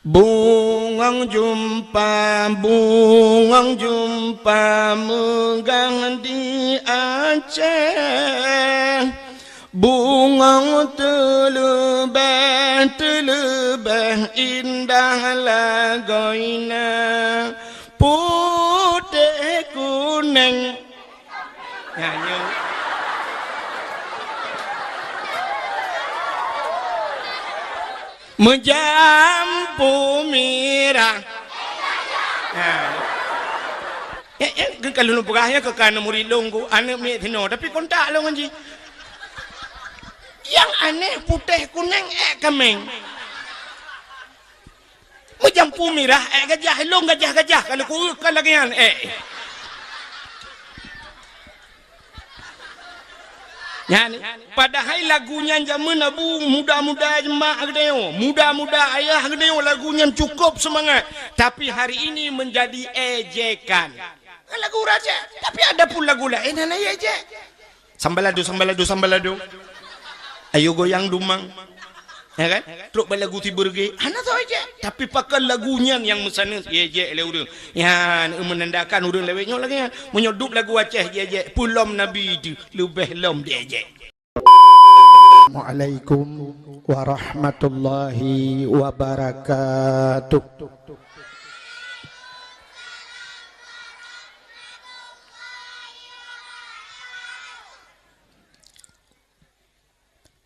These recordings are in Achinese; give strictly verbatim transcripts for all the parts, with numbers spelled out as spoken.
Bungöng jeumpa, bungöng jeumpa meugah di Aceh. Bungöng teuleubeh, teuleubeh indah lagoina, putéh kuneng. Nyan nyoe. Meujampu mirah. Ha. Eh, eh, keu ka lôn peugah nyan keu ka murit lôn ku, aneuk miet sinoe, tapi kontak lôn ngon jih. Nyang aneh putéh kuneng ék kaméng. Meujampu mirah ék gajah, lôn gajah-gajah ka lôn ku ka lagèe nyan ék. Nyan, padahai lagu nyan jameun Abu muda-muda jeumaáh geutanyoe, muda-muda ayah geutanyoe, lagu nyan cukup seumangat. Tapi hari ini menjadi ejekan. Lagu raja, tapi adapun lagu laén hana ejek. Sambalado, sambalado, sambalado. Ayo goyang dumang. Ya kan? Trok bak lagu tibeureuge, hana soe ejek. Tapi pakon lagu nyan nyang meusaneut ejek lé ureueng. Nyan menandakan ureueng lawét nyoe lagèe nyan. Meunyoe duek lagu Aceh ejek, peue lom Nabi teuh leubeh lom diejek. Assalamualaikum warahmatullahi wabarakatuh.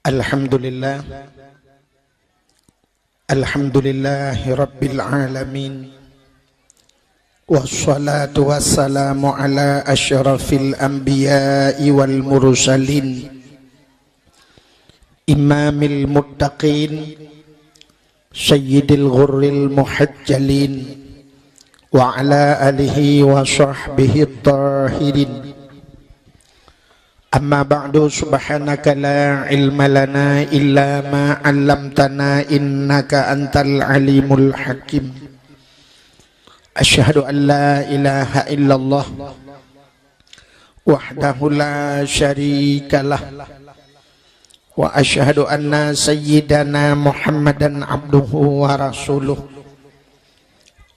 Alhamdulillah. Alhamdulillahi rabbil alamin. Wassalatu wassalamu ala asyrafil anbiya'i wal mursalin. Imamil muttaqin. Sayyidil ghurril muhajjalin wa ala alihi wa sahbihi tahirin. Amma ba'du, subhanaka la ilma lana illa ma 'allamtana innaka antal alimul hakim. Asyhadu an la ilaha illallah wahdahu la syarikalah. Wa asyhadu anna sayyidana Muhammadan abduhu wa rasuluh.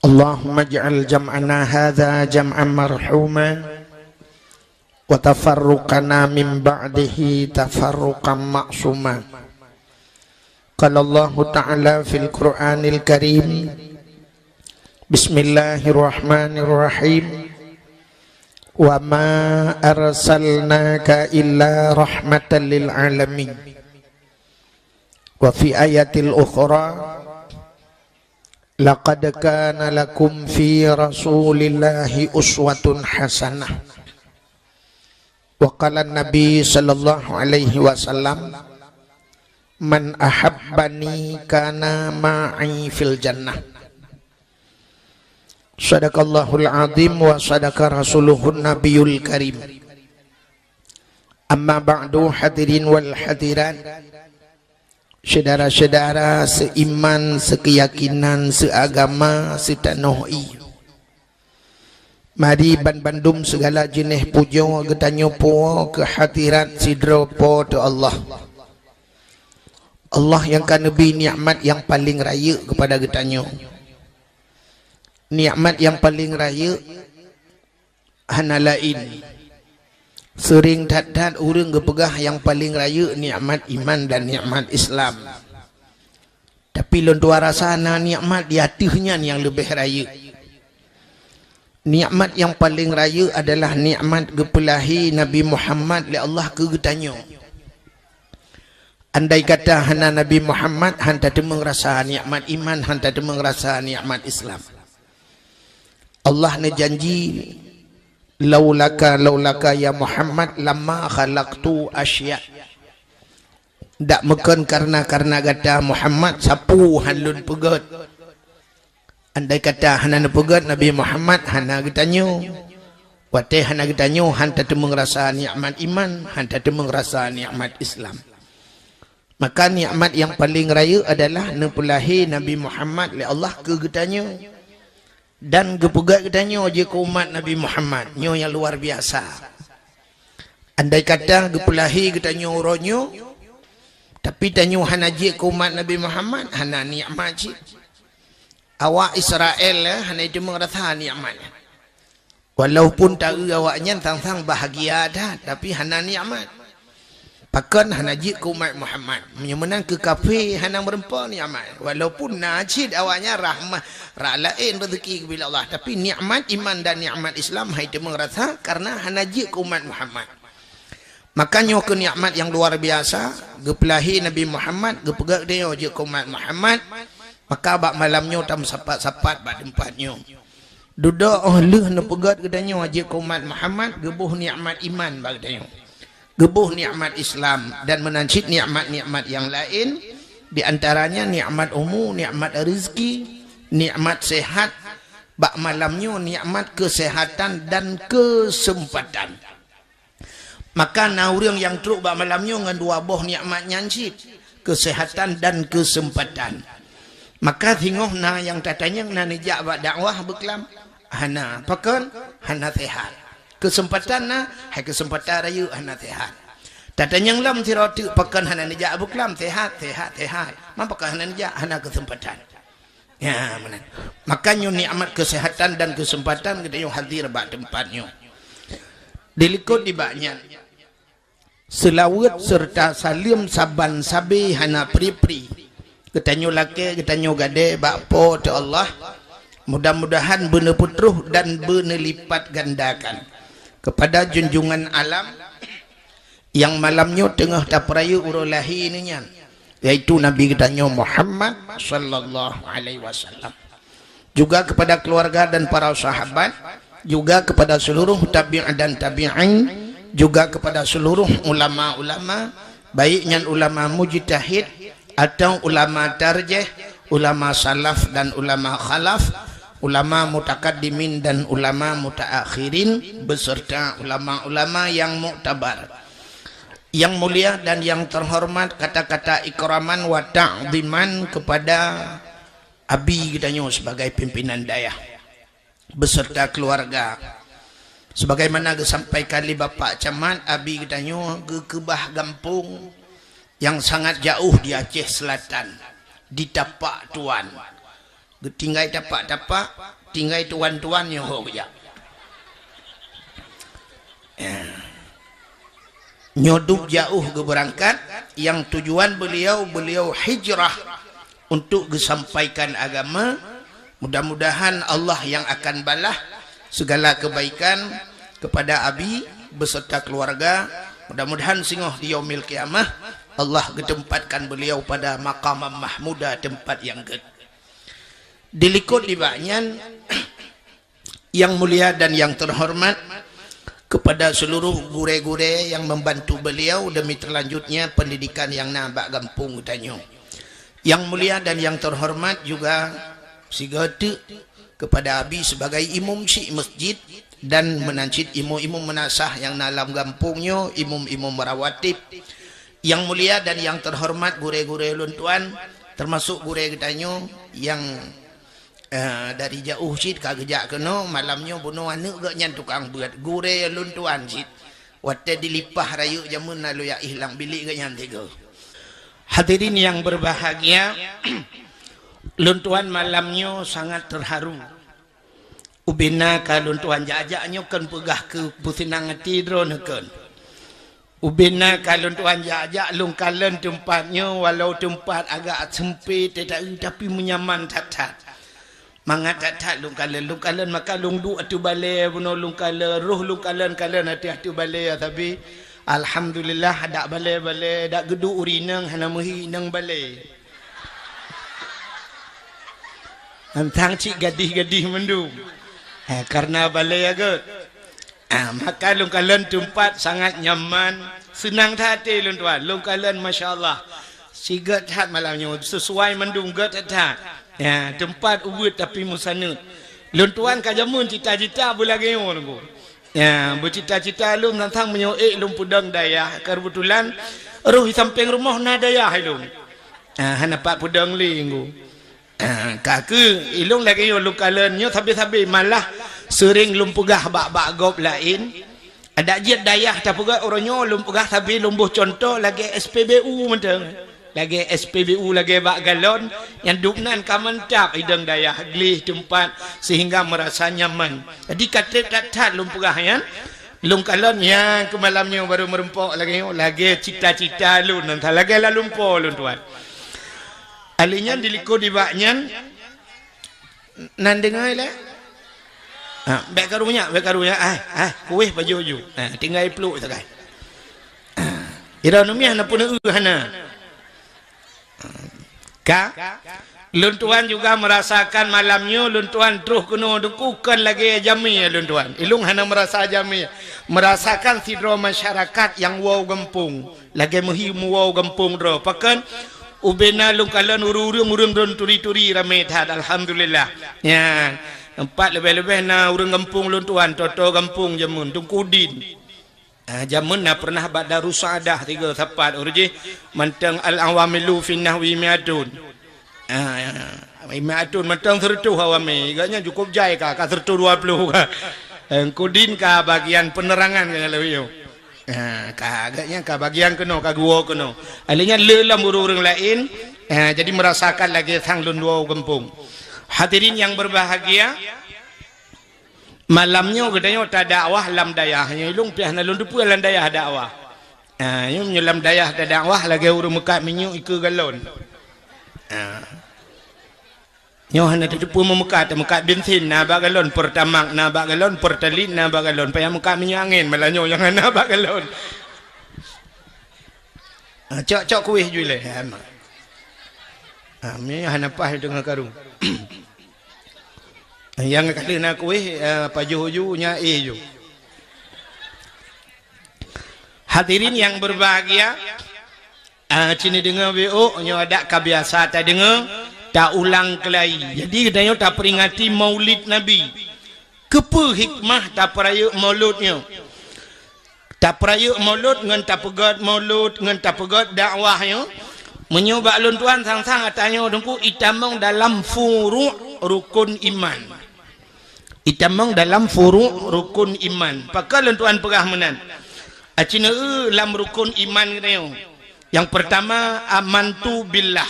Allahumma ij'al jam'ana hadza jam'an marhuma wa tafarruqana min ba'dihi tafarruqan ma'suma. Qala Allahu ta'ala fil Qur'anil Karim, Bismillahirrahmanirrahim. Wa ma arsalnaka illa rahmatan lil alamin. Wa fi ayatil ukhra, laqad kana lakum fi Rasulillahi uswatun hasanah. Wa qala Nabi sallallahu alaihi wasallam, "Man ahabbani kana ma'i fil jannah." Sadaqallahul azim wa sadaqa rasuluhun nabiyul karim. Amma ba'du, hadirin wal hadirat, syedara-syedara seiman, seukeyakinan, seuagama, seutanoh ie. Mari banbandum seugala jeuneh pujoe geutanyoe puwoe keu hadirat sidroe Po teu Allah. Allah nyang ka neubri nikmat nyang paleng rayeuk keupada geutanyoe. Nikmat nyang paleng rayeuk hana laén. Seuring that-that ureuëng geupeugah nyang paleng rayeuk nikmat iman dan nikmat Islam. Tapi lôn tuan rasa na nikmat di ateueh nyan nyang leubeh rayeuk. Nikmat nyang paleng rayeuk adalah nikmat geupeulahé Nabi Muhammad lé Allah keu geutanyoe. Andai kata hana Nabi Muhammad, han tateumeung rasa nikmat iman, han tateumeung rasa nikmat Islam. Allah neujanji, "Laulaka, laulaka ya Muhammad, lama khalaqtu asya." Dak meukon kareuna-kareuna gata Muhammad, sapeue han lôn peugét. Andai kata hana neupeugét Nabi Muhammad, hana geutanyoe. Watée hana geutanyoe, han tateumeung rasa nikmat iman, han tateumeung rasa nikmat Islam. Maka nikmat nyang paleng rayeuk adalah neupeulahé Nabi Muhammad lé Allah keu geutanyoe. Dan geupeugét geutanyoe jeuet keu umat Nabi Muhammad, nyoe nyang luar biasa. Andai kata geupeulahé geutanyoe uroe nyoe, tapi tanyoe hana jeuet keu umat Nabi Muhammad, hana nikmat cit. Awak Israel, eh, hana jiteumeung rasa nikmat. Walaupun taeu awaknyan sang-sang bahagia that, tapi hana nikmat. Pakon? Hana jeuet keu umat Muhammad. Meunyoe meunan keu kafé hana meureumpok nikmat. Walaupun na cit awaknyan rahmat, rak laén rezeki geubri lé Allah, tapi nikmat iman dan nikmat Islam han jiteumeung rasa karena hana jeuet keu umat Muhammad. Maka nyoe keuh nikmat nyang luar biasa, geupeulahé Nabi Muhammad, geupeugét geutanyoe jeuet keu umat Muhammad, maka bak malam nyoe tameusapat-sapat bak teumpat nyoe. Dudoe óh lheueh neupeugét geutanyoe jeuet keu umat Muhammad, geuboh nikmat iman bak geutanyoe. Geuboh nikmat Islam dan meunan cit nikmat-nikmat nyang laén, di antaranya nikmat umu, nikmat rezeki, nikmat sehat, bak malam nyoe nikmat kesehatan dan kesempatan. Maka na ureuëng nyang trok bak malam nyoe ngon dua boh nikmat nyan cit, kesehatan dan kesempatan. Maka singoh na nyang tatanyong na neujak bak dakwah beuklam? Hana. Pakon? Hana sehat. Kesempatan na? Hai kesempatan rayeuk hana sehat. Tatanyong lom sidroe teuk, pakon hana neujak beuklam? Sehat, sehat, sehat. Man pakon hana neujak? Hana kesempatan. Ya, meunan. Maka nyoe nikmat kesehatan dan kesempatan geutanyoe hadir bak teumpat nyoe. Dilikot nibak nyan, seulaweuet serta saleuem saban sabe hana pri-pri geutanyoe lakée, geutanyoe gadée bak Po teu Allah. Mudah-mudahan beuneupeutroh dan beuneulipatgandakan kepada junjungan alam nyang malam nyoe teungoh tapeurayeuk uroe lahé nyan, yaitu Nabi geutanyoe Muhammad sallallahu alaihi wasallam. Juga kepada keluarga dan para sahabat, juga kepada seluruh tabi'in dan tabi'in, juga kepada seluruh ulama-ulama, baik nyan ulama mujtahid atau ulama tarjih, ulama salaf dan ulama khalaf, ulama mutakaddimin dan ulama mutaakhirin, beserta ulama-ulama yang muktabar. Yang mulia dan yang terhormat, kata-kata ikraman wa ta'ziman kepada Abi geutanyoe sebagai pimpinan dayah beserta keluarga. Sebagaimana geusampaikan lé Bapak Camat, Abi geutanyoe geukeubah gampông nyang sangat jaoh di Aceh Selatan, di Tapak Tuan. Geutinggai tapak-tapak, tinggai tuan-tuan nyoe ho geujak. Ya. Nyoe dub jaoh geubeurangkat, nyang tujuan beliau, beliau hijrah untuk geusampaikan agama. Mudah-mudahan Allah yang akan balah segala kebaikan kepada Abi beserta keluarga. Mudah-mudahan singoh di yaumil qiyamah Allah geutempatkan beliau pada maqamam mahmuda, tempat yang gét. Dilikot nibak nyan, yang mulia dan yang terhormat, kepada seluruh gurée-gurée yang membantu beliau demi terlanjutnya pendidikan nyang na bak gampông geutanyoe. Yang mulia dan yang terhormat juga sigoe teuk kepada Abi sebagai imum syik masjid dan meunan cit imum-imum meunasah nyang na lam gampông nyoe, imum-imum rawatib. Yang mulia dan yang terhormat gurée-gurée ulôn tuan, termasuk gurée geutanyoe nyang Eh, dari jaoh cit ka geujak keunoe, malam nyoe bunoe aneuëk geuh nyan tukang beuet, gurée lôn tuan cit. Watée dilipah rayeuk jameun na lôn jak ié lam bilék geuh nyan tiga. Hadirin yang berbahagia, lôn tuan malam nyoe sangat terharu. Ubena ka lôn tuan jak-jak nyoe kon peugah keu peuseunang até droeneuh kon. Ubena ka lôn tuan jak-jak lôn kalon teumpat nyoe, walau teumpat agak seumpét teuta-eu, tapi meunyaman that-that. Mangat that-that lôn kalon. Lôn kalon maka lôn duek ateueh balée bunoe lôn kalon, roh lôn kalon-kalon ateueh-ateueh balée, tapi alhamdulillah dak balée-balée, dak geuduek ureuëng inong hana meuhi inong balée. Tantang cit gadih-gadih mandum. Ha, karena balée ya gét. Ah, maka lôn kalon teumpat sangat nyaman, seunang that até lôn tuan. Lôn kalon masya Allah. Sigét that malam nyoe, sesuai mandum gét that. Ya, teumpat ubit tapi meusaneut. Lôn tuan ka jameun cita-cita beulagée nyoe lôn. Ya, beucita-cita lôn tantang meunyoe ék lôn peudong dayah. Keubeutulan roh di sampéng rumoh na dayah ilôn. Ah, hana pat peudong lé nggu. Ah, ka keuh, ilôn lagée nyoe lôn kalon nyoe sabe-sabe, malah seuring lôn peugah bak-bak gob laén. Adak jeuet dayah tapeugah uroe nyoe lôn peugah sabe lôn boh cuntoh lagée S P B U mantong. Lagèe S P B U, lagèe bak galon, nyang dub nan ka mantap idong dayah, gleh teumpat, sehingga merasa nyaman. Jadi ka trép that-that lôn peugah nyan, lôn kalon nyang keu malam nyoe barô meurumpok lagèe nyoe, lagèe cita-cita lôn, lagèe lalumpo lôn tuan. Ahli nyan dilikot dibak nyan, nan deungoe lé? Ha, bèk karu nyak, bèk karu nyak. Ah, ah, kueh pajoh ju. Ha, tinggai pluek sagai. Ira numiah na pun eu hana. Ka? Lôn tuan juga merasakan malam nyoe, lôn tuan troh keunoe Teungku kon lagèe jamé lôn tuan. Ilôn hana merasa jamé. Merasakan sidroe masyarakat nyang woe gampông. Lagèe meuhi meuwoe gampông droe. Pakon? Ubena lôn kalon ureueng-ureueng, ureueng droen turi-turi ramé that, alhamdulillah. Nyan, teumpat leubeh-leubeh na ureueng gampông lôn tuan, toto gampông jameun, Teungku Din. Ah, jameun na pernah bak Darussadah tiga sapat ureueng jih, mantong al-awamilu fin nahwi mi'atun. Ah, mi'atun mantong seureutôh awami, agaknya cukup jai ka, ka seureutôh dua puluh ka. Teungku Din ka bagian penerangan ka lalu yo. Ha, ka agaknya ka bagian keunoe, ka geuwoe keunoe. Ahli nyan le lom ureueng-ureueng laén, ha, jadi merasakan lagèe sang lôn dua gampông. Hadirin yang berbahagia, malam nyoe geutanyoe tadakwah lam dayah. Nyoe ilôn piah na lôn teupeue lam dayah dakwah. Ha, nyoe meunyoe lam dayah tadakwah lagèe ureueng meukat minyeuk ikeue galon. Ha. Nyoe hana tateupeue meumeukat, meukat bensin na bak galon, Pertamax na bak galon, Pertalite na bak galon, payah meukat minyeuk angén, malah nyoe nyang hana bak galon. Ah, cok-cok kueh ju ilèe, ha, mak. Ah, mi hana paih deungon karu. Nyang ka lheueh na kueh, ah, pajoh ju, nyan éh ju. Hadirin yang berbahagia, ah, cini deungoe B O, nyoe adak ka biasa tadeungoe, taulang keulai. Jadi, geutanyoe taperingati Maulid Nabi. Keupeue hikmah tapeurayeuk Maulud nyoe? Tapeurayeuk Maulud ngon tapeugèt Maulud, ngon tapeugèt dakwah nyoe. Meunyoe bak lôn tuan sang-sang ata nyoe Teungku itamong dalam furu' rukun iman. Itamong dalam furu' rukun iman. Pakon lôn tuan peugah meunan? Aci neu lam rukun iman geutanyoe. Yang pertama, amantu billah.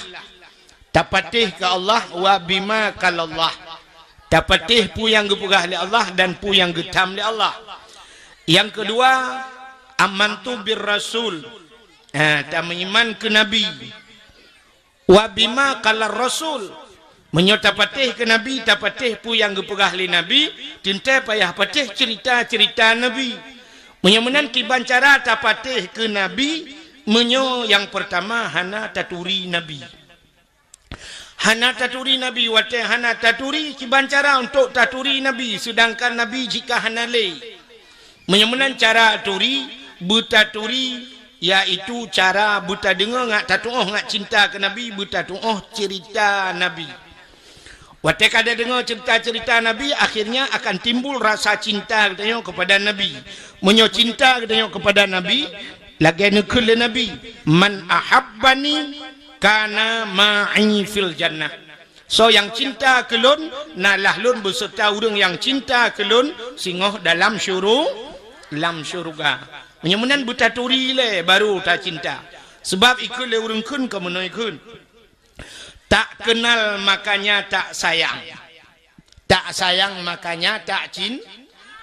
Tapatéh keu Allah wa bima qalallah. Tapatéh peue nyang geupeugah lé Allah dan peue nyang geutham lé Allah. Yang kedua, amantu bir rasul. Ha, tameuiman keu Nabi. Wa bima qalar rasul. Meunyoe tapatéh keu Nabi, tapatéh peue nyang geupeugah lé Nabi, teuntèe payah patéh ceurita-ceurita Nabi. Meunyoe meunan kiban cara tapatéh keu Nabi, meunyoe nyang peurtama hana taturi Nabi. Hana taturi Nabi, watèe hana taturi kiban cara untuk taturi Nabi, seudangkan Nabi jika hana lé. Meunyoe meunan cara turi, beutaturi, yaitu cara beutadeungoe ngat tatuoh ngat cinta keu Nabi, beutatuoh ceurita Nabi. Watèe ka tadeungoe ceurita-ceurita Nabi, akhirnya akan timbul rasa cinta geutanyoe keupada Nabi. Meunyoe cinta geutanyoe keupada Nabi, lagèe neukheun lé Nabi, "Man ahabbani kana ma'i fil jannah." Soe nyang cinta keu lôn, na lah lôn beuseurta ureueng nyang cinta keu lôn singoh dalam syuru-, lam syeuruga. Meunyoe meunan beutaturi lé baru tacinta. Seubab ikheun lé ureueng kheun ka meunoe kheun. Tak kenal makanya tak sayang. Tak sayang makanya tak cin-,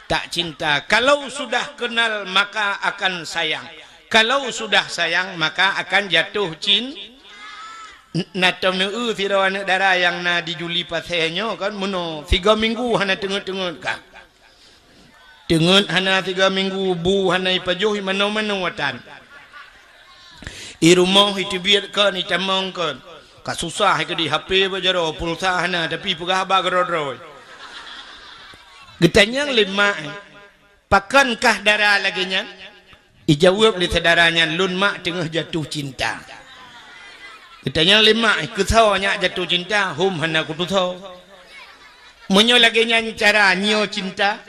tak cinta. Kalau sudah kenal maka akan sayang. Kalau sudah sayang maka akan jatuh cin-, N-, na tom neu sidroe aneuk dara nyang na di Juli Pasè nyoe kan, meunoe sigoe minggu hana teungeut-teungeut ka. Teungeut hana sigoe minggu, bu hana ipajoh, imanoe-manoe atan. I rumoh iteubiet kon, itamong kon. Ka susah keudeh, H P bak jaroe, pulsa hana, tapi peugah haba keudroe-droe. Geutanyong lé mak, "Pakon kah dara lagèe nyan?" Ijaweueb lé syedara nyan, "Lôn mak teungoh jatuh cinta." Geutanyong lé mak, "Keu soe nyak jatuh cinta?" "Hom hana kutusoe." Meunyoe lagèe nyan cara nyoe cinta,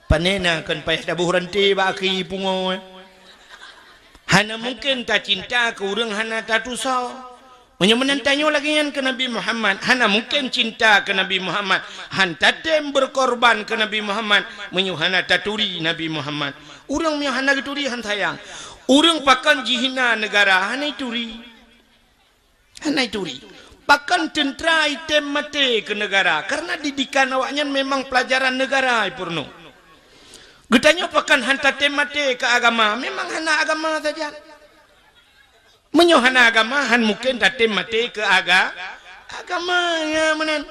pane na kon payah taboh ranté bak akhé pungoe. Hana mungken tacinta keu ureueng hana tatusoe. Meunyoe meunan tanyoe lagèe nyan keu Nabi Muhammad, hana mungken cinta keu Nabi Muhammad, han tatem beukorban keu Nabi Muhammad, meunyoe hana taturi Nabi Muhammad. Ureueng meunyoe hana geuturi han sayang. Ureueng pakon jihina neugara hana ituri. Hana ituri. Pakon teuntra item maté keu neugara, karena didikan awaknyan memang pelajaran neugara ipeurunoe. Geutanyoe pakon han tatem maté keu agama, memang hana agama sajan. Meunyoe hana agama, han mungken tatem maté keu aga-, agama, ya meunan.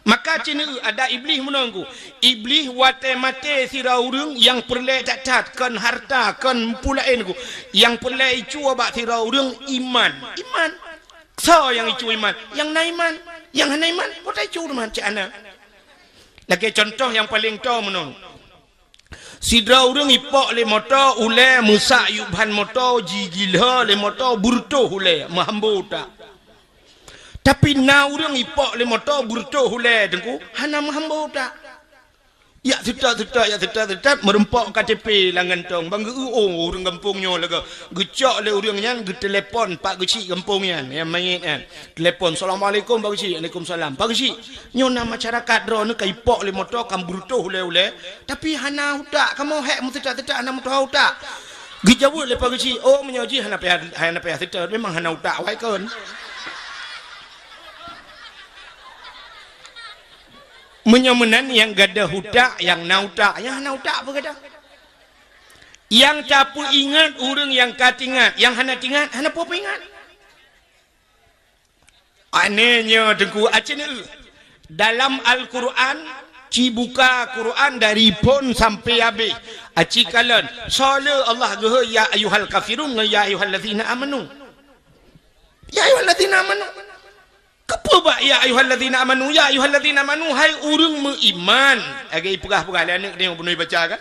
Maka ceuneuk ada Iblih meunan ku. Iblih watée maté sidroe ureuëng nyang peureulée that-that, kon harta, kon peue laén ku. Nyang peureulée icue bak sidroe ureuëng iman. Iman. Soe nyang icue iman? Nyang na iman. Nyang hana iman, peue tacue iman cit hana. Lagée contoh nyang paleng toe meunan. Sidroe ureuëng ipok lé moto ulée, meusak yub ban moto, jigila lé moto, beureutoh ulée, meuhambo utak. Tapi na ureuëng ipok lé moto, beureutoh ulée, Teungku, hana meuhambo utak. Jak seutôt-seutôt, jak seutôt-seutôt, meurumpok K T P lam gantong. Ban geu-, oh, ureuëng gampông nyoe lagée. Geucok lé ureuëng nyan, geutelepon Pak Geuchik gampông nyan, nyang manyét nyan. Telepon, "Assalamualaikum, Pak Geuchik." "Waalaikumsalam." "Pak Geuchik, nyoe na masyarakat droeneuh ka ipok lé moto, ka beureutoh ulée-ulée, tapi hana utak, kamoe hék meuseutôt-seutôt hana meutuha utak." Geujaweueb lé Pak Geuchik, "Oh, meunyoe jih hana payah, hana payah seutôt, memang hana utak awai kon." Meunyoe meunan nyang gadôh utak, nyang na utak, nyang hana utak peue gadôh? Nyang tapeuingat ureuëng nyang ka teuingat, nyang hana teuingat, hana peue peuingat. Aneh nyoe Teungku, aci neu. Dalam Al-Quran, ci buka Quran dari phon sampai habéh. Aci kalon, soe le Allah geuhôi ya ayyuhal kafirun ngon ya ayyuhallazina amanu. Ya ayyuhallazina amanu. Keupeue bak ya ayyuhallazina amanu? Ya ayyuhallazina amanu, hai ureuëng meuiman. Lagée ipeugah-peugah lé aneuëk tanyoe bunoe baca kan?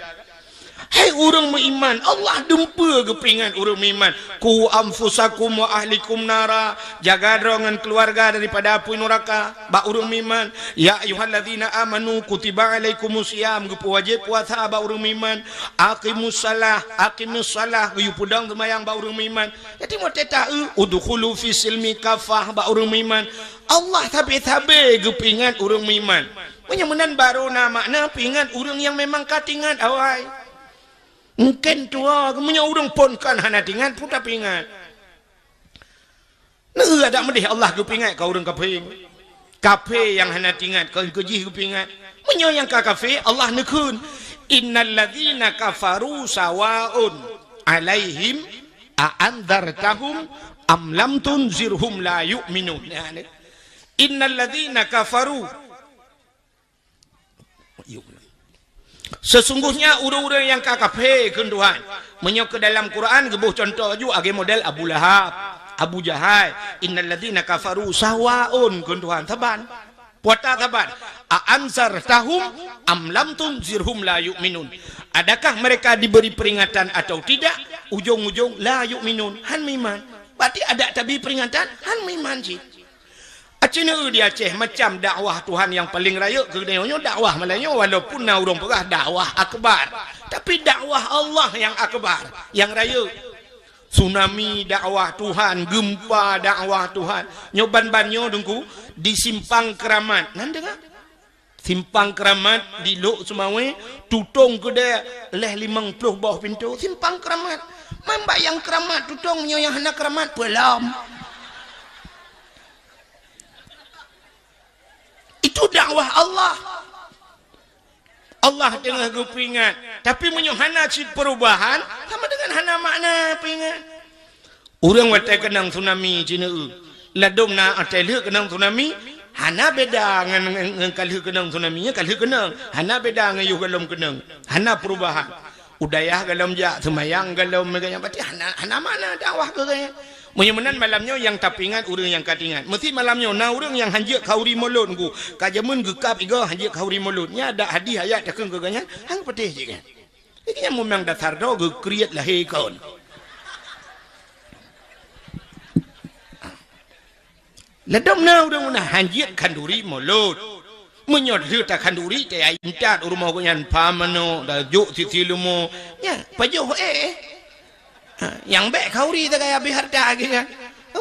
Hai ureuëng meuiman, Allah dumpeue geupeuingat ureuëng meuiman. "Qu anfusakum wa ahlikum nara." Jaga droe ngon keuluwarga daripada apui nuraka. Bak ureuëng meuiman. "Ya ayyuhallazina amanu kutiba alaikumus siyam." Geupeuwajéb puasa bak ureuëng meuiman. "Aqimus salah, aqimus salah." Geuyue peudong seumayang bak ureuëng meuiman. Jadi, meuteutah, "Udkhulu fis silmi kafah," bak ureuëng meuiman. Allah sabe-sabe geupeuingat ureuëng meuiman. Meunyoe meunan barô na makna peuingat ureuëng nyang memang ka teuingat awai. Mungken tuha, meunyoe ureuëng phon kan hana teuingat, peue tapeuingat? Neu adak meudeh Allah geupeuingat keu ureuëng kafé. Kafé nyang hana teuingat, kon keu jih geupeuingat. Meunyoe nyang ka kafé, Allah neukheun, "Innal ladzina kafaru sawaun alaihim a anzartahum am lam tunzirhum la yu'minun." Nah, ni. "Innal ladzina kafaru." Sesungguhnya ureuëng-ureuëng nyang ka kafé kheun Tuhan. Meunyoe keu dalam Quran geuboh cuntoh laju lagée model Abu Lahab, Abu Jahal, "Innal ladzina kafaru sawaun," kheun Tuhan, saban. Puata saban. "A anzartahum am lam tunzirhum la yu'minun." Adakah mereka diberi peringatan atau tidak? Ujong-ujong la yu'minun, han meuiman. Berarti adak tabi peringatan, han meuiman cit. Aci neu di Aceh macam dakwah Tuhan nyang paleng rayeuk keu geutanyoe nyoe dakwah malam nyoe, walaupun na ureuëng peugah dakwah akbar, tapi dakwah Allah nyang akbar, nyang rayeuk. Tsunami dakwah Tuhan, gempa dakwah Tuhan. Nyoe ban-ban nyoe Teungku di Simpang Keramat. Nan deungoe? Simpang Keramat di Lhokseumawe, tutong keudée lhée limong ploh boh pintoe. Simpang Keramat. Man bak nyang keramat tutong, nyoe nyang hana keramat peulom. Itu dakwah Allah. Allah teungoh geupeuingat. Tapi meunyoe hana cit perubahan, sama dengan hana makna peuingat. Ureuëng watée keunong tsunami cit neu, ladom na watée lheueh keunong tsunami, hana beda ngon, ngon, ngon ka lheueh keunong tsunami, nyan ka lheueh keunong. Hana beda ngon yoh gohlom keunong. Hana perubahan. U dayah gohlom jak, seumayang gohlom, meuga nyan berarti hana, hana makna dakwah keu geuh nyan. Meunyoe meunan malam nyoe nyang tapeuingat ureuëng nyang ka teuingat. Meusi malam nyoe na ureuëng nyang hanjeuet khauri mulod Teungku. Ka jameun geukab igoe hanjeuet khauri mulod. Nyan adak hadih ayat takheun keu geuh nyan, han geupatéh jih nyan. Nyan memang dasar droe geukriet lahé kon. Ladom na ureuëng meunan hanjeuet khanduri mulod. Meunyoe lheueh takhanduri, teuintat u rumoh gobnyan pha manok, tajok sisi leumo. Nyan, pajoh éh. Ha, nyang bék khauri sagai habéh hareuta geuh nyan.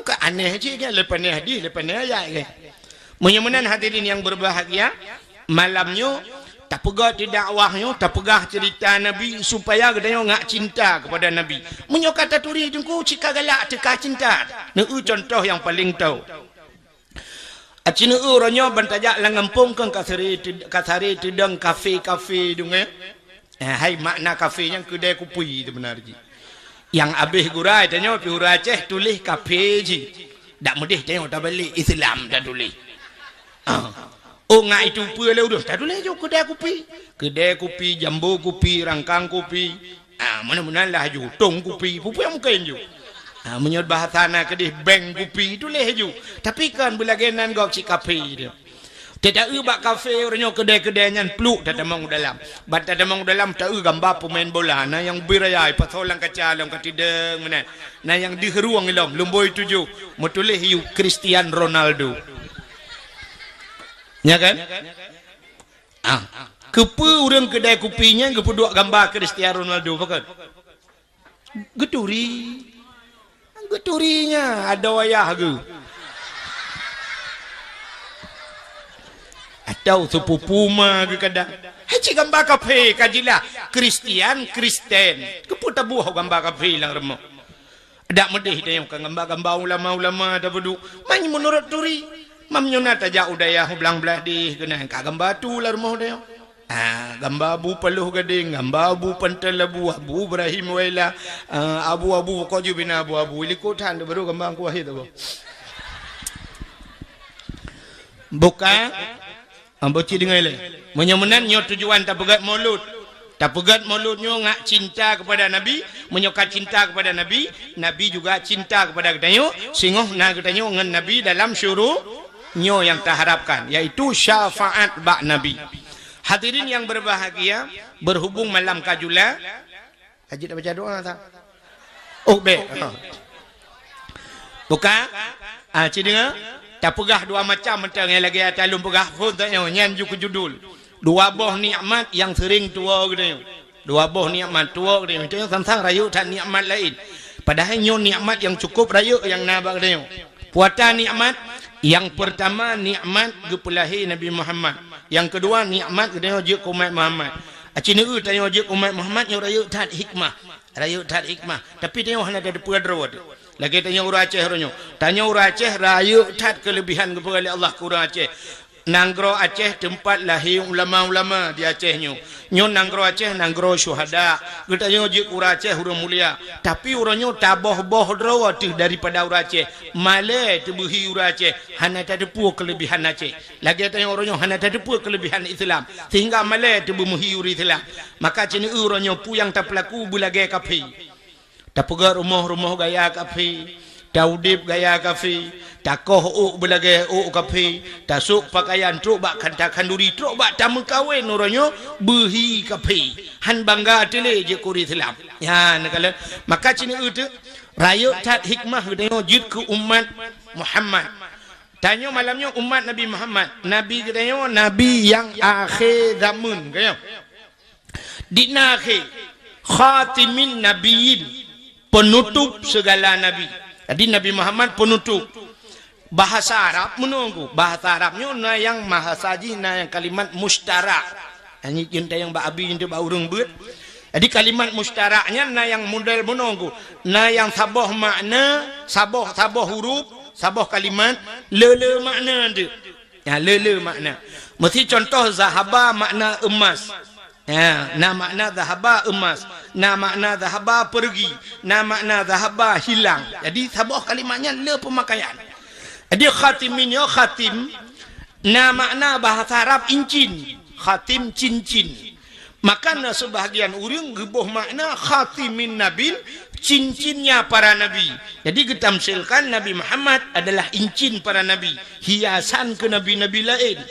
Ka aneh cit nyan, leupah nyan hadih, leupah nyan ayat geuh. Meunyoe meunan hadirin nyang berbahagia, malam nyoe tapeugah di dakwah nyoe, tapeugah ceurita Nabi supaya geutanyoe ngak cinta keupada Nabi. Meunyoe ka taturi Teungku cit ka galak teuka cinta. Neu cuntoh nyang paleng toe. Aci neueu uroe nyoe ban tajak lam gampông keu kasari, kasari teudong kafe-kafe dungé. Eh, hai makna kafe nyang keudai kupi teubeuna jih. Nyang abéh gura tanyoe pih ureuëng Aceh tuléh kafe jih. Dak meudeh tanyoe tabalek Islam tatuléh. Ah. Oh, ngat itu peue lé udeuh tatuléh jih keudai kupi. Keudai kupi, jambo kupi, rangkang kupi. Ah, meunan-meunan lah ju, tong kupi, peue-peue nyang mungken ju. Ah, meunyoe bahasa na keudeh beng kupi, tuléh ju. Tapi kan beulagée nan gob cit kafe dia. Teuta-eu bak kafe uroe nyoe keudai-keudai nyan pluek tatamong u dalam. Ban tatamong u dalam ta-eu gamba peumain bola, na nyang beu raya ipasoe lam kaca lom ka tidong meunan. Na nyang deuh rueng ilom lumboi tujoh meutuléh yue Cristiano Ronaldo. Nya kan? Ah, keupeue ureuëng keudai kupi nyan geupeuduek gamba Cristiano Ronaldo pakon? Geuturi. Geuturi nya adoe ayah geuh. Atau sepupu ma geuh kadang. Hai cit gamba kafe ka jilah Kristian, Kristen. Keupeue taboh gamba kafe lam rumoh? Dak meudeh tanyoe ka gamba-gamba ulama-ulama tapeuduek. Man meunurot turi. Mam nyoe na tajak u dayah u blang blaih deh keunan ka gamba tu lam rumoh tanyoe. Ah, gamba Abu Paloh Gadeng, gamba Abu Pantai Labu, Abu Ibrahim Waila, ah, Abu-Abu pokok jih bina Abu-Abu. Ilikot that baru gamba Teungku Wahid Abu. Buka, ah, boci deungai lé. Meunyoe meunan nyoe tujuan tapeugét Maulud. Tapeugét Maulud nyoe ngat cinta kepada Nabi. Meunyoe ka cinta kepada Nabi, Nabi juga cinta kepada geutanyoe. Singoh na geutanyoe ngon Nabi dalam syuru-, nyoe nyang taharapkan, yaitu syafaat bak Nabi. Hadirin yang berbahagia, berhubung malam ka jula, ajit baca doa tak? Oh, bek. Ha. Buka. Ah, ci dengar. Tapeugah dua macam mantong nyang lagée ata lôn peugah phon tanyoe nyan ju keu judul. Dua boh nikmat nyang sering tuwoe geutanyoe. Dua boh nikmat tuwoe geutanyoe. Tanyoe sang-sang rayeuk that nikmat laén. Padahai nyoe nikmat nyang cukup rayeuk nyang na bak geutanyoe. Puata nikmat, nyang peurtama nikmat geupeulahé Nabi Muhammad. Nyang keudua nikmat geutanyoe jeuet keu umat Muhammad. Aci neueu tanyoe jeuet keu umat Muhammad nyoe rayeuk that hikmah. Rayeuk that hikmah. Tapi tanyoe hana tateupeue droe teuh. Lagée tanyoe ureuëng Aceh uroe nyoe. Tanyoe ureuëng Aceh rayeuk that keuleubihan geupeugah lé Allah keu ureuëng Aceh. Nanggroe Aceh teumpat lahé ulama-ulama di Aceh nyoe. Nyoe nanggroe Aceh nanggroe syuhada. Geutanyoe jeuet keu ureuëng Aceh ureuëng mulia. Tapi uroe nyoe taboh-boh droe teuh daripada ureuëng Aceh. Malée teubeuhi ureuëng Aceh hana tateupeue keuleubihan Aceh. Lagée tanyoe uroe nyoe hana tateupeue keuleubihan Islam. Sehingga malée teubeuhi ureuëng Islam. Maka ci neueu uroe nyoe peue nyang tapeulaku beulagée kafe. Tapeugét rumoh-rumoh gaya kafe, taudeb gaya kafe, takoh ôk beulagée ôk kafe, tasôk peukayan trok bak kanta khanduri, trok bak tameukawen uroe nyoe beuhi kafe. Han bangga teuh lé jeuet keu ureuëng Islam. Nyan kalon. Maka ci neueu teuh rayeuk that hikmah geutanyoe jeuet keu umat Muhammad. Tanyoe malam nyoe umat Nabi Muhammad. Nabi geutanyoe nabi nyang akhé zameun, ka nyoe. Di na akhé, khatimin nabiyyin, penutup segala nabi. Jadi Nabi Muhammad penutup. Bahasa Arab meunoe ku. Bahasa Arab nyoe na nyang bahasa jih na nyang kalimat mustarak. Nyan jeuet nyang bak abi nyan bak ureuëng beuet. Jadi kalimat mustarak nyan na nyang model meunoe ku. Na nyang saboh makna, saboh, saboh huruf, saboh kalimat, le-le makna teuh. Ya, le-le makna. Meusi contoh zahaba makna emas. Ya, na makna zahaba emas, na makna zahaba pergi, na makna zahaba hilang. Jadi saboh kalimat nyan le peumakaian. Jadi khatimin nyoe khatim na makna bahasa Arab incin, khatim cincin. Maka na sebahagian ureuëng geuboh makna khatimin nabin, cincinnya para nabi. Jadi geutamsilkan Nabi Muhammad adalah incin para nabi, hiasan keu nabi-nabi laén.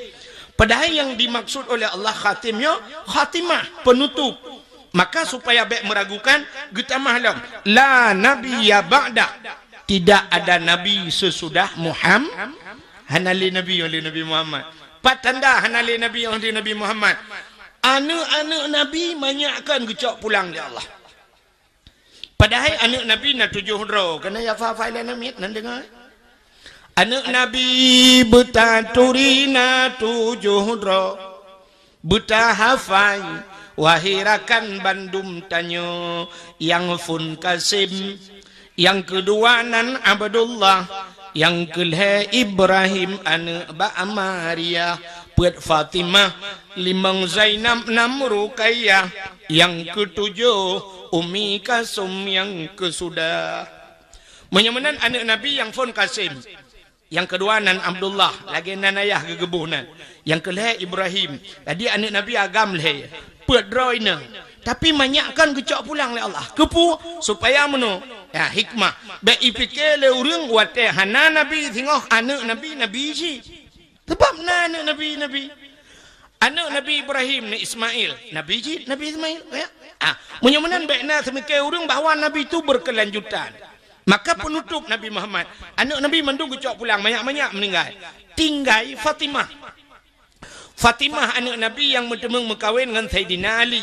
Padahai nyang dimaksud oleh Allah khatim nyoe khatimah, penutup. Maka supaya bék meuragukan, geutamah lom, la nabiyya ba'da. Tidak ada nabi sesudah Muhammad. Hana lé nabi nyang lé Nabi Muhammad. Pat tanda hana lé nabi nyang lé Nabi Muhammad? Aneuëk-aneuëk nabi manyak kan geucok pulang lé Allah. Padahai aneuëk nabi na tujoh droe, keuneuk ya fa fa ila namit nan deungoe. Aneuëk nabi beutaturi na tujoh droe. Beutahafai, wahai rakan bandum tanyoe, nyang phon Kasim, nyang keudua nan Abdullah, Nyang keulhèe Ibrahim aneuëk bak Maria, peuet Fatimah, limong Zainab, nam Ruqayyah, nyang keutujoh Ummi Kalsum nyang keusudah. Meunyoe meunan aneuëk Nabi nyang phon Kasim, nyang keudua nan Abdullah, lagée nan ayah geugeubôh nan, nyang keulhèe Ibrahim. Jadi aneuëk Nabi agam lhèe, peuet droe inong. Tapi manyak kan geucok pulang lé Allah. Keupeue? Supaya meunoe. Ya, hikmah. Bék ipike lé ureuëng watée hana nabi singoh aneuëk nabi, nabi cit. Sabab na aneuëk nabi, nabi. Aneuëk Nabi Ibrahim ni Ismail, nabi cit, Nabi Ismail. Ya. Ah, meunyoe meunan bék na seumike ureuëng bahwa nabi tu berkelanjutan. Maka penutup Nabi Muhammad, aneuëk Nabi mandum geucok pulang, manyak-manyak meuninggai. Tinggai Fatimah. Fatimah aneuëk Nabi nyang meuteumeung meukawen ngon Saidina Ali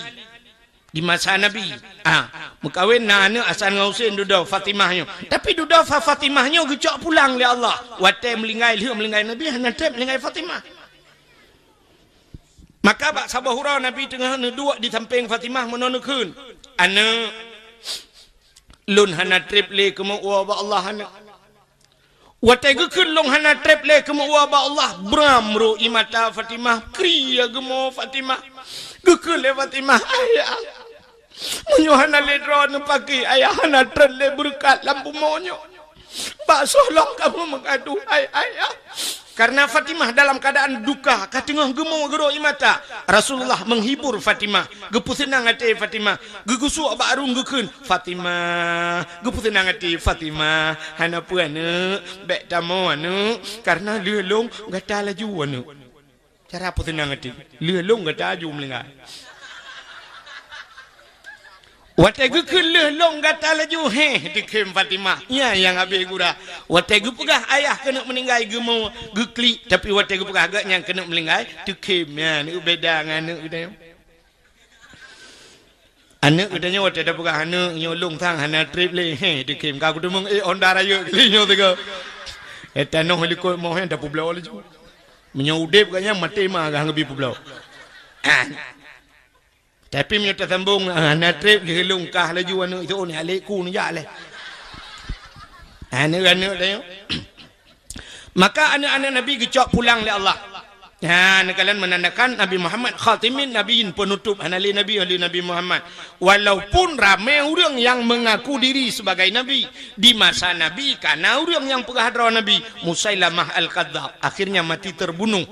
di masa Nabi. Ah, meukawen na aneuëk Hasan ngon Husein dudoe Fatimah nyoe. Tapi dudoe Fa-, Fatimah nyoe geucok pulang lé Allah. Watée meulinggai, lheueh meulinggai Nabi, hana treb meulinggai Fatimah. Maka bak saboh uroe Nabi teungoh neuduek di sampéng Fatimah meunoe neukheun, "Aneuëk, lôn hana treb lé keumeu'ue bak Allah, aneuëk." Watée geukheun lôn hana treb lé keumeu'ue bak Allah, bram ro ie mata Fatimah, kri geumo Fatimah. Geukheun lé Fatimah, "Ayah, meunyoe hana lé droeneuh paki, ayah hana treb lé beureukat lam bumoe nyoe. Bak soe lom kamoe meungadôh, hai ayah?" Karena Fatimah dalam keadaan duka, ka teungoh geumo geuro ie mata. Rasulullah menghibur Fatimah, geupeuseunang até Fatimah, geugeusuek bak rueng geukheun, "Fatimah, geupeuseunang até Fatimah, hana peue aneuëk, bék tamoe aneuëk, karena lheueh lôn gata laju aneuëk." Cara peuseunang até, lheueh lôn gata laju meulinggai. Watée geukheun lheueh lôn gata laju, heh, teukhém Fatimah. Nyan nyang habéh gura. Watée geupeugah ayah keuneuk meuninggai geumo, geuklik, tapi watée geupeugah geuh nyang keuneuk meuninggai, teukhém. Nyan, beda ngon aneuëk geutanyoe. Aneuëk geutanyoe watée tapeugah aneuëk nyoe lôn sang hana treb lé, heh, teukhém. Ka kuteumeung, eh, Honda rayeuk kali nyoe teuga. Eh, tanoh likot moh nyan tapeubloe laju. Meunyoe udeb geuh nyan maté ma geuh geubri peubloe. Ah. Tapi meunyoe tasambong, ah, hana treb lheueh lôn kah laju aneuëk itu, oh, ni alek ku neujak lé. Aneuëk-aneuëk tanyoe. Maka aneuëk-aneuëk Nabi geucok pulang lé Allah. Ha, neukalon menandakan Nabi Muhammad khatimin nabiyyin, penutup, hana lé nabi, lé Nabi Muhammad. Walaupun ramé ureuëng nyang mengaku diri sebagai nabi, di masa Nabi kana ureuëng nyang peugah droe nabi, Musailamah Al-Kadzab, akhirnya mati terbunuh.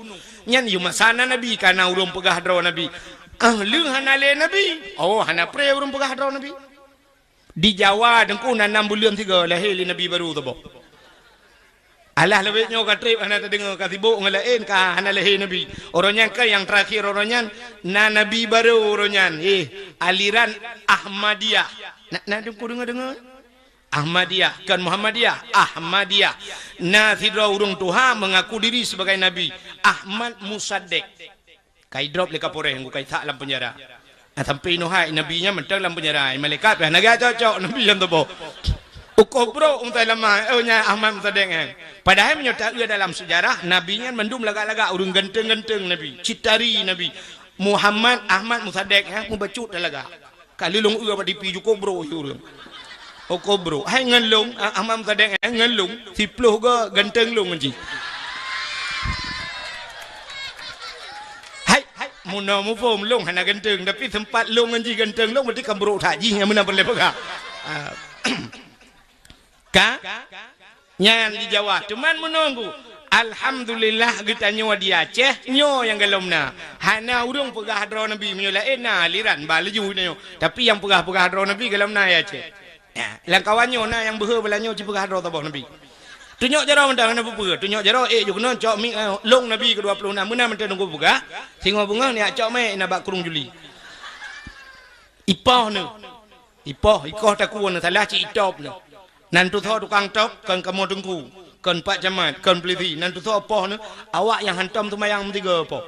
Nyan yue masa na nabi kana ureuëng peugah droe nabi. Ah, lheueh hana lé nabi. Oh, hana pré ureuëng peugah droe nabi. Di Jawa teungku na nam buleuen sigoe lahé lé nabi barô saboh. Alah leubeh nyoe ka treb hana tadeungoe, ka sibok ngon laén, ka hana lahé nabi. Uroe nyan ka nyang terakhir, uroe nyan na nabi barô uroe nyan. Eh, aliran Ahmadiyah. Na, na teungku deungoe-deungoe? Ahmadiyah, kon Muhammadiyah, Ahmadiyah. Na sidroe ureuëng tuha mengaku diri sebagai nabi, Ahmad Musaddiq. Ka idrop lé Kapolres, ka isak lam penjara. Ah, sampai inoe hai nabi nyan mantong lam penjara. Malaikat pih hana geucok-cok nabi nyan tuboh. Ukoh brok Musailamah, oh, nyan Ahmad Musaddiq nyan. Padahai meunyoe taeu dalam sejarah, nabi nyan mandum lagak-lagak, ureuëng ganteng-ganteng nabi, cit tari nabi. Muhammad Ahmad Musaddiq nyan mubacut lagak. Ka lheueh lôn eu bak tipi ju kobro ureuëng. Oh, kobro. Hai ngon lôn, ah, Ahmad Musaddiq, hai ngon lôn, siploh goe ganteng lôn ngon jih. Hai, hai, meunoe muphom lôn hana ganteng, tapi sempat lôn ngon jih ganteng lôn, berarti kan brok that jih nyang meunan peureulée peugah. Ah. Ka? Nyan di Jawa. Cuman meununggu. Alhamdulillah geutanyoe di Aceh, nyoe nyang golom na. Hana ureuëng peugah droe nabi meunyoe laén na aliran ba laju nyoe. Tapi nyang peugah-peugah droe nabi golom na di Aceh. Ya, lam kawan nyoe na nyang beuhe beulanyoe ci peugah droe saboh nabi. Tunyok jaroe mantong hana peue-peue. Tunyok jaroe ék ju keunoe cok mi, eh, lôn nabi keudua puluh enam meunan mantong nunggu peugah. Singoh beungoh nyak cok mé na bak krueng juli. Ipoh nyoe. Ipoh, ikoh takue nyoe salah cit itop nyoe. Nan tusoe tukang top, kon kamoe teungku, kon pak camat, kon peulisi, nan tusoe poh nyoe, awak nyang hantom seumayang meusigoe poh.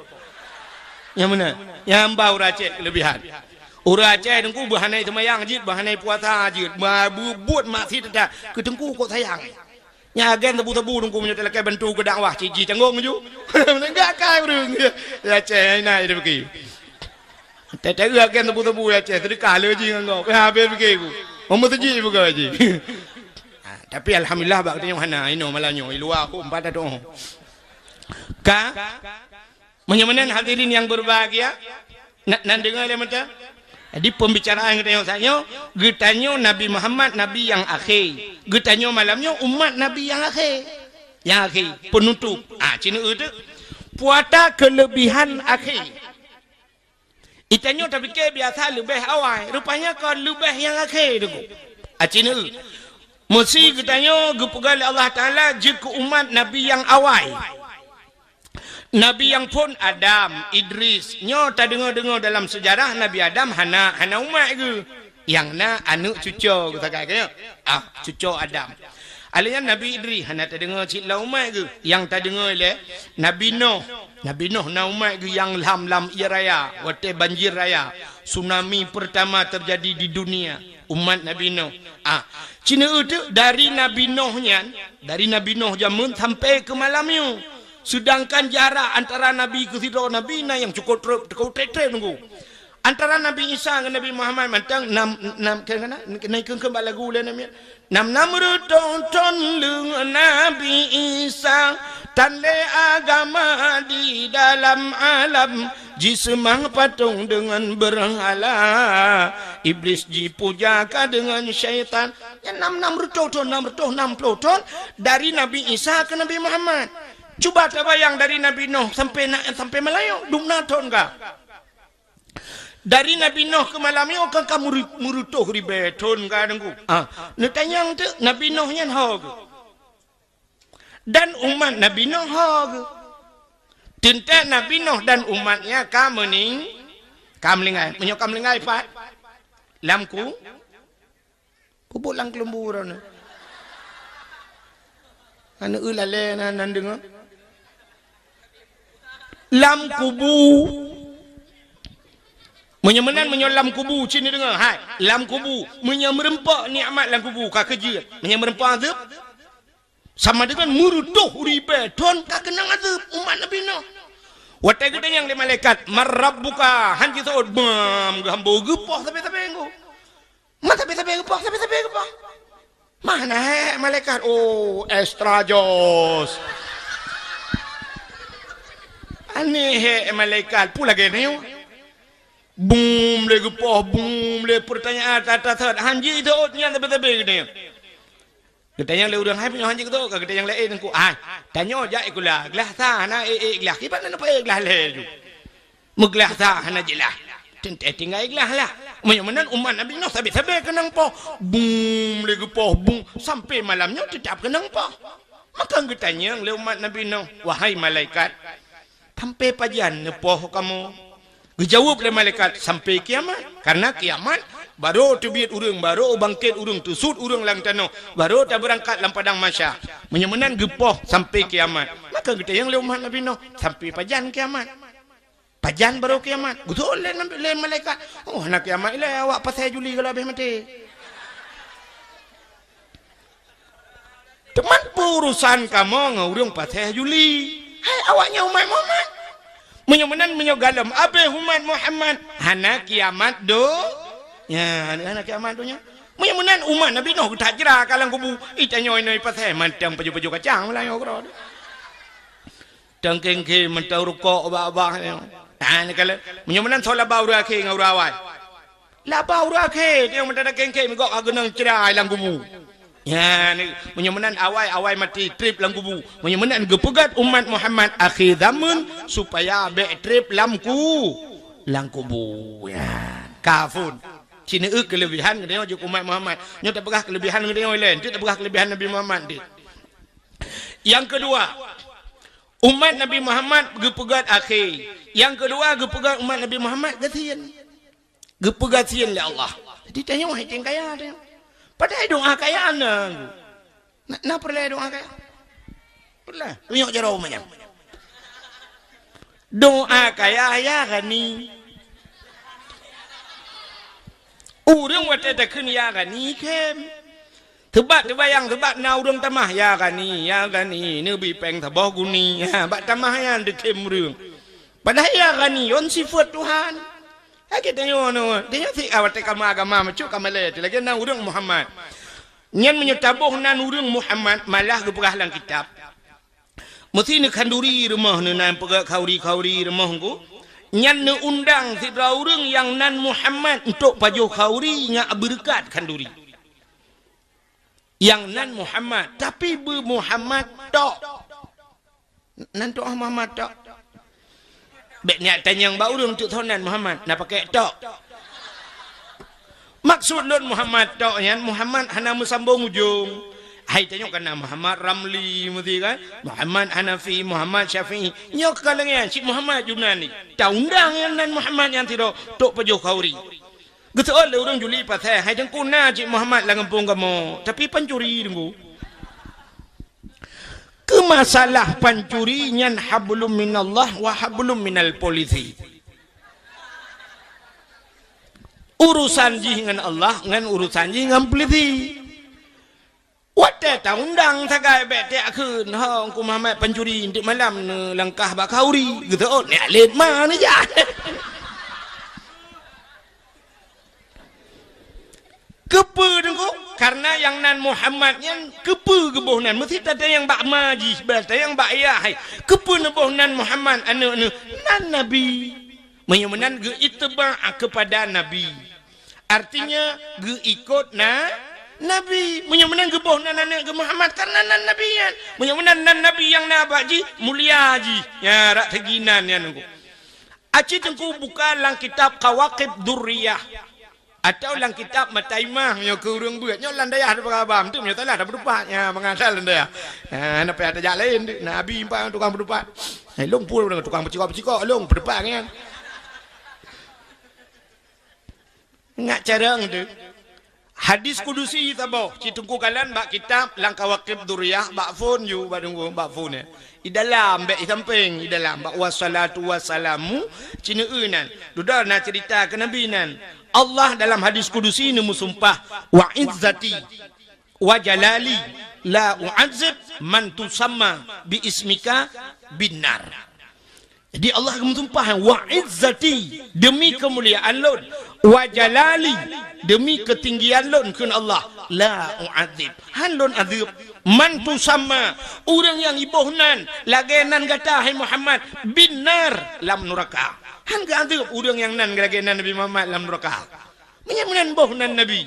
Nyang meunan, nyang ba ureuëng Aceh keulebihan. Ureuëng Aceh teungku beuhanai seumayang jeuet, beuhanai puasa jeuet, ba-, beubuet maksiet that, keu teungku kok sayang. Nyan agen sabu-sabu teungku meunyoe talakée bantu keu dakwah, cit jicanggong ju. Meuneugah kai ureuëng. Ya, Aceh, ina ida bagi. Teuteuk agen sabu-sabu ya, Aceh, seudeukah le jih ngon gob. Ya, habéh pike ku. Meumeuseujid buka jih. Tapi alhamdulillah bak geutanyoe hana, inoe malam nyoe, i luwa kok empat atau. Ka? Meunyoe meunan hadirin yang berbahagia, na-, nan deungoe lé meuta? Jadi pembicaraan geutanyoe saat nyoe, geutanyoe Nabi Muhammad nabi nyang akhé. Geutanyoe malam nyoe umat nabi nyang akhé. Nyang akhé, penutup. Ah, cina eu tu. Puasa kelebihan akhé. Geutanyoe tapike biasa leubeh awai, rupanya kon leubeh nyang akhé tu. Aci neu. Meusi geutanyoe geupeugah lé Allah Taala jeuet keu umat nabi nyang awai. Nabi nyang phon Adam, Idris. Nyoe tadeungoe-deungoe dalam seujarah Nabi Adam hana, hana umat geuh. Nyang na aneuk cuco geuh sagai keu nyoe. Ah, cuco Adam. Alèh nyan Nabi Idris hana tadeungoe cit lam umat geuh. Nyang tadeungoe lé Nabi Nuh. Nabi Nuh na umat geuh nyang lham lam ié raya, watèe banjir raya, tsunami pertama terjadi di dunia, umat Nabi Nuh. Ah, cina eu tu dari Nabi Nuh nyan, dari Nabi Nuh jameun sampai keu malam nyoe. Sedangkan jarak antara nabi keu sidroe nabi na nyang cukôp trép, cukôp trép-trép nunggu. Antara Nabi Isa ngon Nabi Muhammad mantong nam, nam, keu, keu, na, na, na, keu, keu bak lagu lé Nabi. Nam, nam reutôh thôn leung Nabi Isa, tan lé agama di dalam alam, jiseumah patong deungon beurhala, Iblis jipuja ka deungon syaitan. Nyan nam, nam reutôh thôn, nam reutôh nam ploh thôn dari Nabi Isa keu Nabi Muhammad. Cuba tabayang dari Nabi Nuh sampai na, sampai malam nyoe, dum na thôn ka. Dari Nabi Nuh keu malam nyoe kan ka meuri-, meureutoh ribèe thôn ka Teungku. Ah, neutanyong teuk Nabi Nuh nyan ho geuh. Dan umat Nabi Nuh ho geuh. Teuntèe Nabi Nuh dan umatnya ka meuning-, ka meuninggai. Meunyoe ka meuninggai pat? Lam ku-, Peubuet lam keuleumbue droeneuh. Aneuk eu lalè na, nan deungoe. Lam kubu. Meunyoe meunan, meunyoe lam kubu, cit neudeungoe. Hai, lam kubu. Meunyoe meureumpok nikmat lam kubu, ka keujeuet. Meunyoe meureumpok azeueb, Sama deungon meureutoh ribèe thôn ka keunong azeueb umat Nabi Nuh. Watèe geutanyong lé malaikat, "Man rabbuka?" Han jiseuôt, bam, geuhambo geupoh sabe-sabe ngon. Man sabe-sabe geupoh, sabe-sabe geupoh. Mana hèk malaikat? Oh, extra jos. Aneh hèk malaikat, peue lagèe nyoe. Bum lé geupoh, bum lé peurtanyaan, tata-tata, han jiseuôt nyan sabe-sabe geutanyoe. Geutanyong lé ureueng, "Hai, meunyoe han jeuet geutanyoe, ka geutanyong lé, eh, Teungku, hai, tanyoe jak sikula, glah sa hana, eh, eh, glah, kiban na neupa, eh, glah lhèe ju. Meuglah sa hana jeulaih. Teuntèe tinggai glah lah." Meunyoe meunan umat Nabi Nuh sabe-sabe keunong poh. Bum lé geupoh, bum, sampai malam nyoe teutap keunong poh. Maka geutanyong lé umat Nabi Nuh, "Wahai malaikat, sampai pajan neupoh kamoe?" Geujaweueb lé malaikat, "Sampai kiamat." Karena kiamat, barô teubiet ureueng, barô bangkét ureueng, teusut ureueng lam tanoh, barô tabeurangkat lam padang mahsyar. Meunyoe meunan geupoh sampai kiamat. Maka geutanyong lé umat Nabi Nuh, "Sampai pajan kiamat?" Pajan barô kiamat? Geutanyong lé, lé malaikat, "Oh, hana kiamat ilèe, awak pasai juli gohlom abéh maté." Teuma peue urusan kamoe ngon ureueng pasai juli? Hai awaknyan umat Muhammad. Meunyoe meunan, meunyoe gohlom abéh umat Muhammad, hana kiamat do-, nya, hana kiamat donya. Meunyoe meunan umat Nabi Nuh geutajra ka lam kubu, i tanyoe inoe pasai mantong pajoh-pajoh kacang meulayeue keudroe. Teukéng-kéng mantong rukok bak-bak nyoe. Nah, ni kala, meunyoe meunan soe laba ureueng akhé ngon ureueng awai? Laba ureueng akhé, nyang meudadak kéng-kéng migok ka geunong cra lam kubu. Nyan, meunyoe meunan awai, awai maté trép lam kubu. Meunyoe meunan geupeugöt umat Muhammad akhé zaman supaya bèk trép lam ku-, lam kubu. Nyan, kafun. Cina eu keulebihan geutanyoe jok umat Muhammad. Nyoe tapeugah keulebihan geutanyoe ilèe, enteuk tapeugah keulebihan Nabi Muhammad deh. Nyang keudua, umat Nabi Muhammad geupeugöt akhé. Nyang keudua geupeugöt umat Nabi Muhammad gasien. Geupeugah gasien lé Allah. Jadi tanyoe hai teuh kaya tanyoe. Padahai doa kaya na. Na, na peureulèe doa kaya? Peureulèe. Tunyok jaroe manyang. Doa kaya, "Ya Ghani." Ureueng watèe takheun "Ya Ghani" khém. Seubab teubayang, seubab na ureueng tamah, "Ya Ghani, ya Ghani, neubi péng saboh guni." Ha, bak tamah nyan teukhém ureueng. Padahai "Ya Ghani" nyan sifeuet Tuhan. Lagèe tanyoe nyoe, tanyoe sit watèe kamoe agama meucok ka malèe, lagèe na ureueng Muhammad. Nyan meunyoe taboh nan ureuëng Muhammad, malah geupeugah lam kitab. Meusti neukhanduri rumoh neuh, nan peugah khanduri-khanduri rumoh ngku. Nyan neuundang sidroe ureuëng nyang nan Muhammad untuk pajoh khanduri nyak beureukat khanduri. Nyang nan Muhammad, tapi beu Muhammad tok. Nan tok Muhammad tok. Bék nyak tanyong bak ureuëng teuk thon nan Muhammad, na pakai tok. Maksud lôn Muhammad tok nyan, Muhammad hana meusambong ujong. Hai tanyoe kana Muhammad Ramli meusti kan? Muhammad Hanafi, Muhammad Syafi'i. Nyoe ka lagée nyan, cit Muhammad Yunani. Taundang nyang nan Muhammad nyan sidroe, tok pajoh khanduri. Geuseuôt lé ureuëng juli pasai, hai Teungku na cit Muhammad lam gampông kamoe, tapi pancuri Teungku. Keu masalah pancuri nyan hablum minallah wa hablum minal polisi. Urusan jih ngon Allah, ngon urusan jih ngon polisi. Watée taundang sagai bék tiak kheun, "Ho, Teungku Muhammad pancuri, nteuk malam neulangkah bak khanduri." Geuseuôt, "Nyak lét ma neujak." Keupeue Teungku? Karena nyang nan Muhammad nyan keupeue geuboh nan? Meusti tatanyong bak ma jih, bah tatanyong bak ayah hai. Keupeue neuboh nan Muhammad aneuëk neuh? Nan Nabi. Meunyoe meunan geuittiba' kepada Nabi. Artinya geuikot na Nabi. Meunyoe meunan geuboh nan aneuëk geuh Muhammad karena nan Nabi nyan. Meunyoe meunan nan Nabi nyang na bak jih, mulia jih. Ya, rak segi nan nyan Teungku. Aci Teungku buka lam kitab Kawakib Durriyah. Atau lam kitab Mataimah nyoe keu ureuëng beuet. Nyoe lam dayah teupeugah haba, meuteuk nyoe salah tapeuteupat. Ya, mangat that lam dayah. Ha, na payah tajak laén, Nabi empat tukang peuteupat. Eh, lôn pun tukang peucikok-peucikok, lôn peuteupat nyan. Ngat carông teuh. Hadis kudusi saboh, ci Teungku kalon bak kitab lam Kawakib Durriyah, bak phon ju, bak Teungku, bak phon nyan. Di dalam, bék di sampéng, di dalam. Bak wassalatu wassalamu, ci neueu nan. Dudoe na ceurita keu Nabi nan. Allah dalam hadis kudusi neumeusumpah, "Wa izzati wa jalali la u'adzib man tusamma bi ismika binnar." Jadi Allah geumeusumpah, "Wa izzati," demi keumuliaan lôn, "wa jalali," demi keutinggian lôn, kheun Allah, "la u'adzib," han lôn azeueb, "man tusamma," ureuëng nyang iboh nan lagée nan gata, hai Muhammad, "binnar," lam nuraka. Han geuazeueb ureuëng nyang nan lagée nan Nabi Muhammad lam nuraka. Meunyan meunan boh nan Nabi.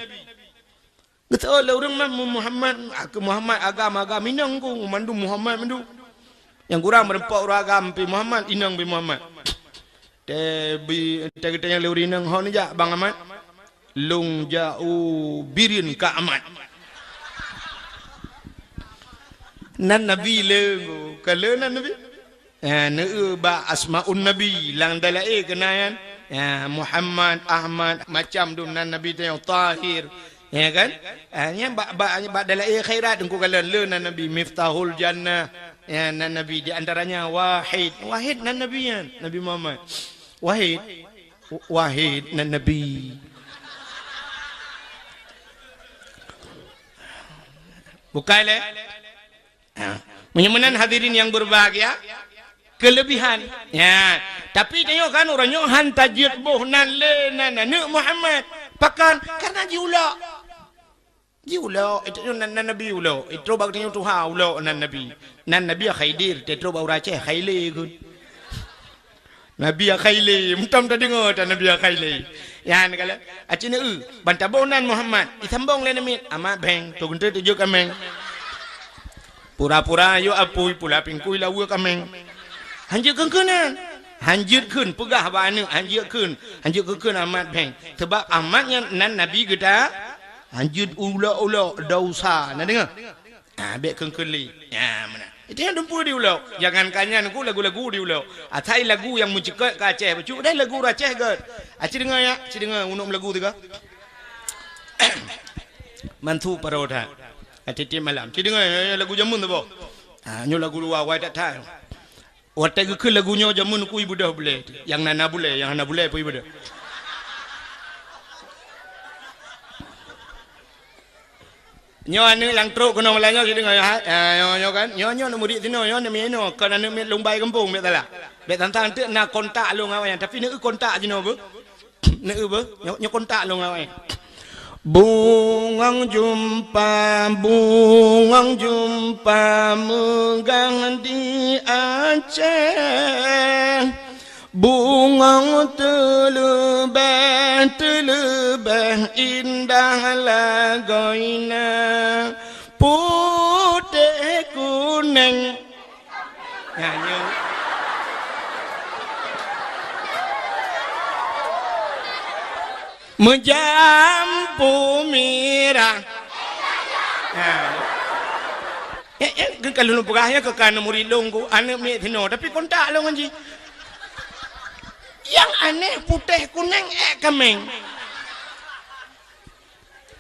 Geuseuôt lé ureuëng ma-, Muhammad, keu Muhammad agam-agam inong ku, mandum Muhammad mandum. Nyang kurang meureumpok ureuëng agam pih Muhammad, inong pih Muhammad. Teubi, teugeutanyong lé ureuëng inong, "Ho neujak Bang Ahmad?" "Lôn jak u Bireuen Kak Ahmad." Nan Nabi le, ka le nan Nabi. Ya, neueu bak asmaun Nabi, lam dalae keunan, ya, Muhammad, Ahmad, macam dum nan Nabi teuh, Tahir, ya kan? Ah, nyan bak, bak, bak dalae khairat Teungku kalon le nan Nabi, Miftahul Jannah, ya, nan Nabi di antaranya Wahid. Wahid nan Nabi nyan, Nabi Muhammad. Wahid, Wahid nan Nabi. Bukai le? Ha. Meunyoe meunan hadirin yang berbahagia, kelebihan. Ya. Tapi tanyoe kan ureuëng nyoe han tajeuet boh nan le nan aneuëk Muhammad. Pakon? Karena jiulok. Jiulok, itu nyoe nan, nan Nabi ulok. Itu bak tanyoe tuha ulok nan Nabi. Nan Nabi Khaidir, tetro bak ureuëng Aceh, Khaile kheun. Nabi Akhaile, meutam tadeungoe tan Nabi Akhaile. Nyan kala, aci neu, ban taboh nan Muhammad, isambong lé namiet, Ahmad Beng, tu geunteu tujok kameng. Pura-pura yôk apui, pula pingkui lawa kameng. Hanjeuet kheun keunan. Hanjeuet kheun, peugah bak aneuk, hanjeuet kheun. Hanjeuet kheun kheun Ahmad Beng. Sebab Ahmad nyan nan Nabi geuta, hanjeuet ulok-ulok, dausa. Na deungoe? Ah, bék kheun-kheun lé. Ya, meunan. Itu nyang dumpeue di ulok. Jangankan nyan ku lagu-lagu di ulok. Asai lagu nyang meuceukeut ka Aceh bacut, deh lagu Aceh gét. Aci deungoe ya, aci deungoe unok meulagu tiga. Mantu paro that. Aci tiep malam. Ci deungoe ya, ya, lagu jameun tu boh. Ah, nyoe lagu luwa, wai that that. Watée geukheun lagu nyoe jameun ku ibeudôh bulée. Nyang na, na bulée, nyang hana bulée pun ibeudôh. Nyoe aneuk nyang trok keunoe malam nyoe, sidang ayah, eh, nyoe, nyoe kan. Nyoe, nyoe aneuk murit sinoe, nyoe aneuk miet inoe, kon aneuk miet lôn bai gampông, bék salah. Bék tantang teuk na kontak lôn awai nyan, tapi neu kontak jinoe beuh. Neu beuh, nyoe, nyoe kontak lôn awai. Bungöng jeumpa, bungöng jeumpa meugah di Aceh. Bungöng teuleubeh, teuleubeh indah lagoina, putéh kuneng. Nyan nyoe. Meujampu mirah. Nah. Eh, eh, keu ka lôn peugah nyan keu ka murit lôn ku, aneuk miet sinoe, tapi kontak lôn ngon jih. Nyang aneh putéh kuneng ék kaméng.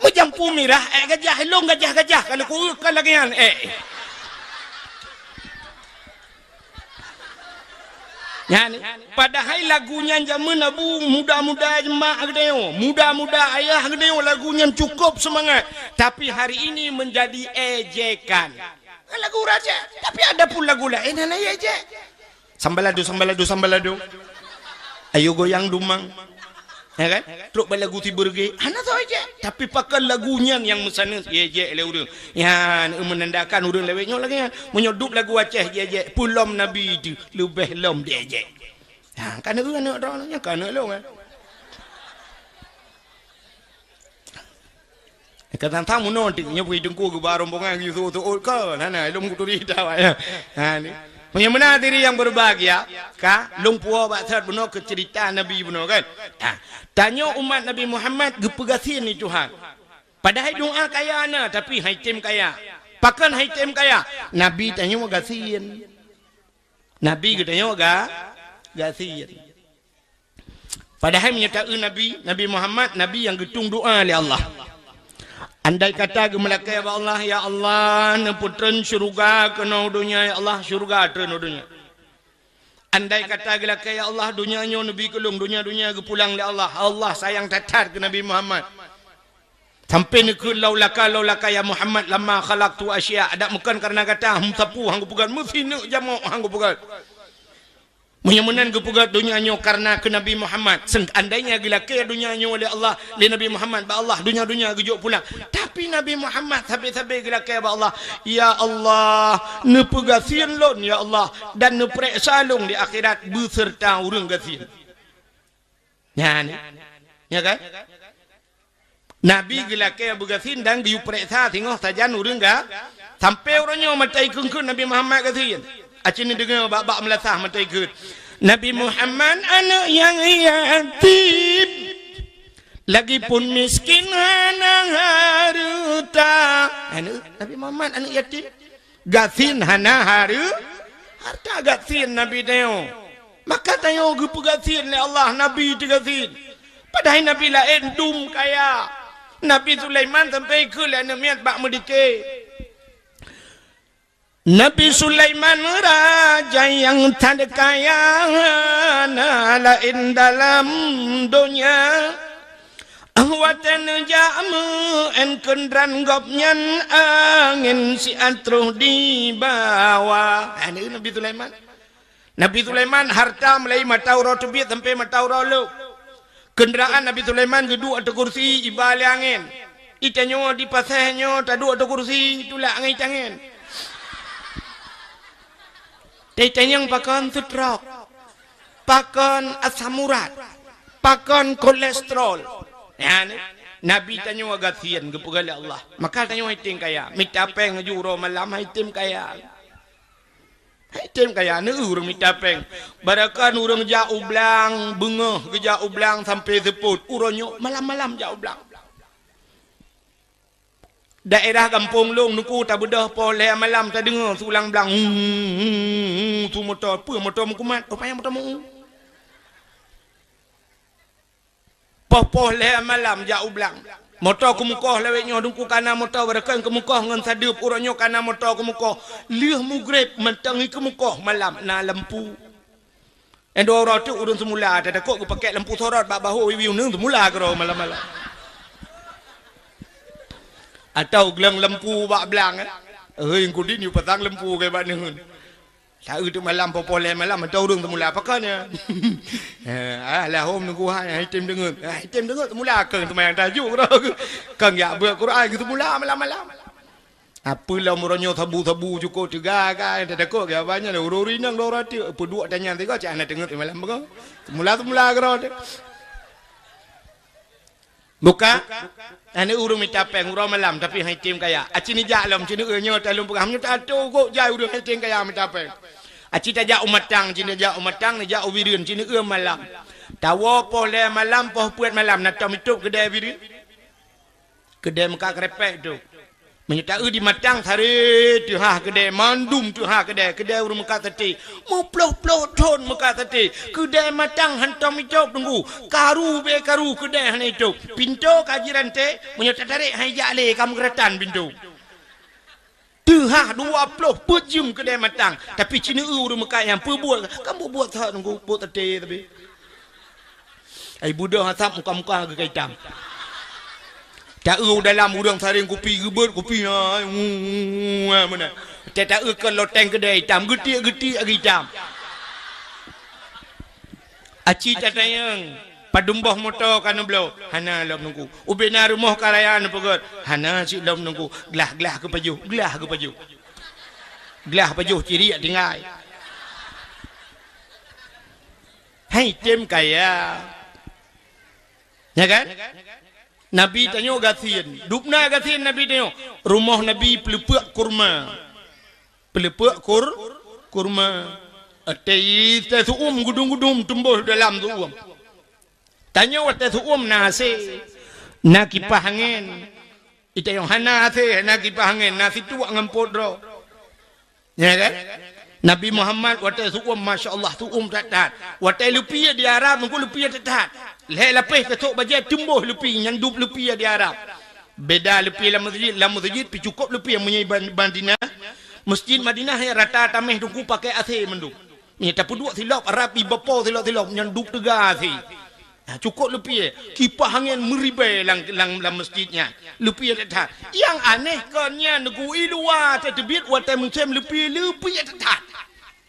Meujampu mirah ék gajah, lôn gajah-gajah ka lôn ku ka lagèe nyan ék. Nyan, padahai lagu nyan jameun Abu muda-muda jeumaáh geutanyoe, muda-muda ayah geutanyoe lagu nyan cukup seumangat, tapi hari ini menjadi ejekan. Lagu raja, tapi adapun lagu laén hana ejek. Sambalado, sambalado, sambalado. Ayo goyang dumang. Ya kan? Trok bak lagu si beureuge, hana soe ejek. Tapi pakon lagu nyan nyang meusaneut ejek lé ureueng. Nyan menandakan ureueng lawét nyoe lagèe nyan. Meunyoe dup lagu Aceh jijak, peue lom Nabi teuh leubeh lom diejek. Ha, ka aneuk, aneuk droeneuh nyan ka aneuk lôn, eh. Ka tantang meunoe teuh nyoe pih teungku geuba rombongan geuyue seuôt-seuôt ka, na, na, lôn kuturi dah awak nyan. Ha, ni. Meunyoe meunan hadirin yang berbahagia, ka lôn puwoe bak that bunoe keu cerita Nabi bunoe kan. Ha, tanyoe umat Nabi Muhammad geupeugasien lé Tuhan. Padahai doa kaya na, tapi han item kaya. Pakon han item kaya? Nabi tanyoe gasien. Nabi geutanyoe ga-, gasien. Padahai meunyoe taeu Nabi, Nabi Muhammad, Nabi nyang geutueng doa lé Allah. Andai kata geumeulakèe bak Allah, "Ya Allah, neupeutreun syeuruga keunoe donya, ya Allah, syeuruga treun donya." Andai kata geulakèe, "Ya Allah, donya nyoe neubi keu lôn, donya-donya geupulang lé Allah." Allah sayang that-that keu Nabi Muhammad. Sampai neukheun, "Laulaka, laulaka ya Muhammad lama khalaqtu asya." Adak meukon kareuna gata, hum sapu han geupeugöt, meusineuk jamok han geupeugöt. Meunyoe meunan geupeugöt donya nyoe kareuna keu Nabi Muhammad, seandainya geulakèe donya nyoe lé Allah, lé Nabi Muhammad bak Allah, donya-donya geujok pulang. Tapi Nabi Muhammad sabe-sabe geulakèe bak Allah, "Ya Allah, neupeugasien lôn, ya Allah, dan neupareksa lôn di akhirat beuseurta ureueng gasien." Nyan, ya kan? Nabi geulakèe beugasien dan geuyue pareksa singoh sajan ureueng ga-, sampai uroe nyoe mata ikheun-kheun Nabi Muhammad gasien. Aci neudeungoe bak-bak meulasah mata ikheun. Nabi Muhammad aneuk nyang yatim, lagipun miskin hana hareuta. Aneuk Nabi Muhammad aneuk yatim. Gasien hana hareu-, hareuta gasien Nabi tanyoe. Maka tanyoe geupeugasien lé Allah, Nabi teugasien. Padahai Nabi laén dum kaya. Nabi Sulaiman sampai keu lé aneuk miet bak meudike. Nabi Sulaiman raja nyang that kaya, na laén dalam donya. Watèe neujak meu-én keundraan gobnyan angén siat troh dibawa. Ha, nyan Nabi Sulaiman. Nabi Sulaiman hareuta meulayeue mata uroe teubiet sampai mata uroe lhok. Keundraan Nabi Sulaiman geuduek ateueh kursi iba lé angén. Itanyoe di pasé nyoe taduek ateueh kursi tulak ngon itangen. Teuh itanyong pakon stroke. Pakon asam urat, pakon kolesterol. Nyan, Nabi tanyoe gasien geupeugah lé Allah. Maka tanyoe han item kaya. Mita péng aju uroe malam han item kaya. Han item kaya, neu ureueng mita péng. Barakan ureueng jak u blang, beungoh geujak u blang sampai seupôt. Uroe nyoe malam-malam jak u blang. Daerah gampông lôn, Teungku, tabeudôh poh lhèe malam tadeungoe su lam blang, "Hu, hu, hu, hu," su moto. Peue moto meukumat? Rupanya moto meu-u. Poh-poh lhèe malam jak u blang. Moto keumukoh lawét nyoe, Teungku, kana moto barakan keumukoh ngon sadeup, uroe nyoe kana moto keumukoh. Lheueh mugreb mantong keumukoh malam na lampu. Nyang dua uroe teuk ureueng seumula, tatakot geupakék lampu sorot bak bahô wiwi uneung seumula keudroe malam-malam. Atau glöng lampu bak blang, eh. Hei, Teungku, di nyoe pasang lampu keu bak neuheun. Taeu teuk malam, poh-poh lhèe malam, mantong ureueng teumula pakon nyan. Eh, ah, lahom nunggu hai, hai tem deungeut. Hai tem deungeut, teumula keu seumayang tahajud keudroe. Keu yak beuet Quran, keu teumula malam-malam. Apa lom uroe nyoe sabu-sabu cukôp teuga ka, tatakot keu abah nyan, ureueng-ureueng inong dua ratus, peuduek tanyan tiga, cit hana teungeut malam beureueng. Teumula-teumula keudroe teuk. Buka, aneuk ureueng mita péng uroe malam, tapi hai tem kaya. Aci neujak lom, ci neueu nyoe talôn peugah, meunyoe tato gok jai ureueng hai tem kaya mita péng. Aci tajak u Matang, ci neujak u Matang, neujak u Bireuen, ci neueu malam. Tawoe poh lhèe malam, poh peuet malam, na tom itôb keudè Bireuen. Keudè meukat keureupeuk tu. Meunyoe taeu di Matang, sare teuhah keudè, mandum teuhah keudè, keudè ureueng meukat saté. Meuploh-ploh thon meukat saté. Keudè Matang hantom itôb teungku. Karu be karu keudè hana itôb. Pintoe ka jirante, meunyoe tatarek hai jak lé, ka meugeuratan pintoe. Teuhah dua ploh peuet jeuem keudè Matang. Tapi ci neueu ureueng meukat nyan peubuet, kan buet-buet that teungku, buet saté tapi. Ai budôh asap muka-muka geuka itam. Taeu dalam ureueng saréng kupi geubeuet kupi, ai, meunan. Taeu keu loteng keudè itam, geutiek-geutiek geuitam. Aci tatanyong, padum boh moto ka neubloe? Hana lom teungku. Ubena rumoh ka raya neupeugöt? Hana cit lom teungku. Glah-glah geupajoh, glah geupajoh. Glah pajoh ciriek tinggai. Hai tem kaya. Ya kan? Nabi tanyoe gasien. Dubna gasien Nabi tanyoe. Rumoh Nabi peuleupeuk kurma. Peuleupeuk kur-, kurma. Watèe, watèe su'um gudum-gudum tumboh dalam su'um. Tanyoe watèe su'um na AC, na kipah angén. Itanyong hana AC, hana kipah angén, na situek ngon pot droe. Ya kan? Nabi Muhammad watèe su'um, masya Allah, su'um that-that. Watèe leupie di Arab, meuku leupie that-that. Lhèe lapéh tasôk bajèe tumboh leupie, nyan dub leupie di Arab. Beda leupie lam meuseujid, lam meuseujid pih cukôp leupie meunyoe ban-, Madinah. Meuseujid Madinah nyan rata taméh teungku pakai AC mandum. Nyan tapeuduek silop, Arab iba po silop-silop, nyan dub teuga AC. Ha, cukôp leupie, kipah angén meuribèe lam, lam, lam meuseujid nyan. Leupie that-that. Nyang aneh kon nyan, neugui luwa tateubiet watèe musém leupie, leupie that-that.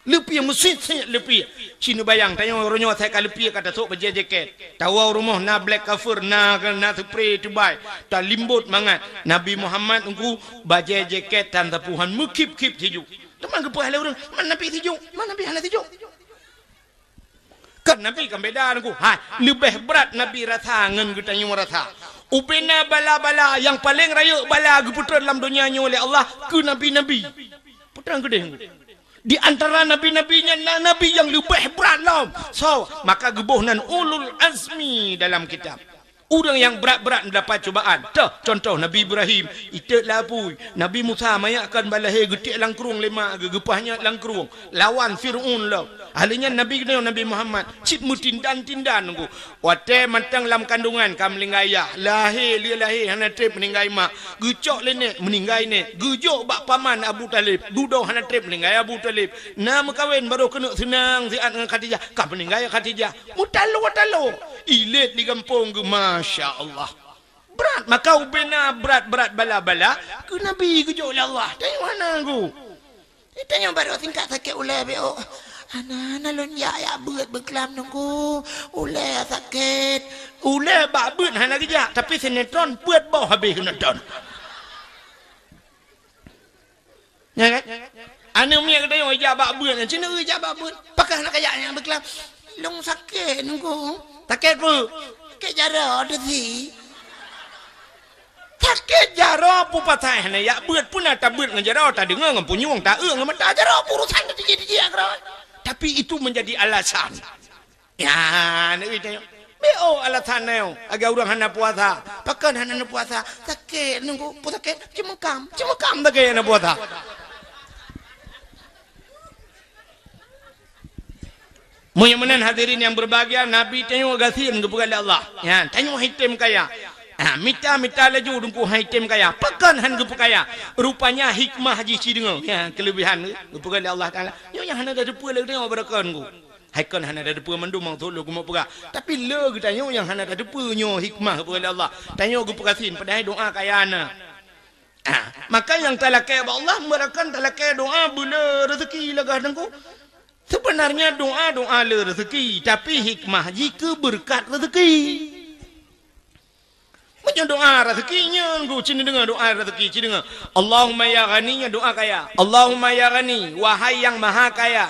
Leupie meusit-sit leupie. Ci neubayang, tanyoe uroe nyoe asai ka leupie ka tasôk bajèe jakét. Tawoe rumoh na black cover, na, na spray teubai. Talimbot mangat. Nabi Muhammad teungku bajèe jakét tan sapuhan meukhip-khip sijuek. Teuma geupeugah lé ureueng, "Man Nabi sijuek, man Nabi hana sijuek." Kan Nabi kan beda teungku. Hai, leubeh brat Nabi rasa ngon geutanyoe rasa. Ubena bala-bala nyang paleng rayeuk bala geupeutreun lam donya nyoe lé Allah keu nabi-nabi. Peue treun keudeh teungku. Di antara nabi-nabi nyan na nabi nyang leubeh brat lom. So, maka geuboh nan ulul azmi dalam kitab. Ureueng nyang brat-brat mendapat cubaan. Toh, contoh Nabi Ibrahim, iteuk lapui. Nabi Musa, manyak kon bak lahé, geutiek lam krueng lé mak geuh, geupah nyot lam krueng. Lawan Fir'aun lom. Ahli nyan Nabi keunoe, Nabi Muhammad, cit meutindan-tindan teungku. Watèe mantong lam kandungan ka meuninggai yah. Lahé, lheueh lahé hana trép meuninggai mak. Geucok lé nèk, meuninggai nèk. Geujok bak paman Abu Thalib. Dudoe hana trép meuninggai Abu Thalib. Na meukawen barô keuneuk seunang siat ngon Khadijah. Ka meuninggai Khadijah. Meutalo-talo. Ilét di gampông geuh, masya Allah. Brat, maka ubena brat-brat bala-bala keu Nabi geujok lé Allah. Tanyoe hana teungku. Tanyoe barô singkat sakét ulèe beuh. Hana, hana lôn jak, jak beuet beuklam teungku. Ulèe sakét. Ulèe bak beuet hana geujak, tapi sinetron peuet boh habéh sinetron. Ya kan? Aneuk miet geutanyoe jak bak beuet, ci neueu jak bak beuet. Pakon hana kajak nyang beuklam? Lôn sakét teungku. Sakét peue? Sakét jaroe teusie. Sakét jaroe peue pasai hana jak beuet, peue na tabeuet ngon jaroe, tadeungoe ngon punyueng, taeu ngon mata, jaroe peue urusan teusie-teusie keudroe. Tapi itu menjadi alasan. Nyan, neueu tanyoe. Beuh, alasan nyoe, lagèe ureueng hana puasa. Pakon hana neupuasa? Sakét teungku, peue sakét? Ceumeukam. Ceumeukam sakét hana puasa. Meunyoe meunan hadirin nyang berbahagia, Nabi tanyoe gasien geupeugah lé Allah. Nyan, tanyoe hai tem kaya. Ha, mita-mita laju teungku hai tem kaya. Pakon han geupeukaya? Rupanya hikmah jih ci deungoe. Nyan, keulebihan geupeugah lé Allah Taala. Nyoe nyang hana tateupeue lé geutanyoe baroekon teungku. Hai kon hana tateupeue mandum meukeusud lôn keumeung peugah. Tapi le geutanyoe nyang hana tateupeue nyoe hikmah geupeugah lé Allah. Tanyoe geupeugasien padahai doa kaya na. Ah, maka nyang talakée bak Allah, meurakan talakée doa beu le rezeki lagah Teungku. Sebenarnya doa, doa le rezeki, tapi hikmah jih keu beureukat rezeki. Meunyoe doa rezeki nyan, Teungku, ci neudeungoe doa rezeki, ci deungoe. Allahumma ya Ghani, nyan doa kaya. Allahumma ya Ghani, wahai yang maha kaya.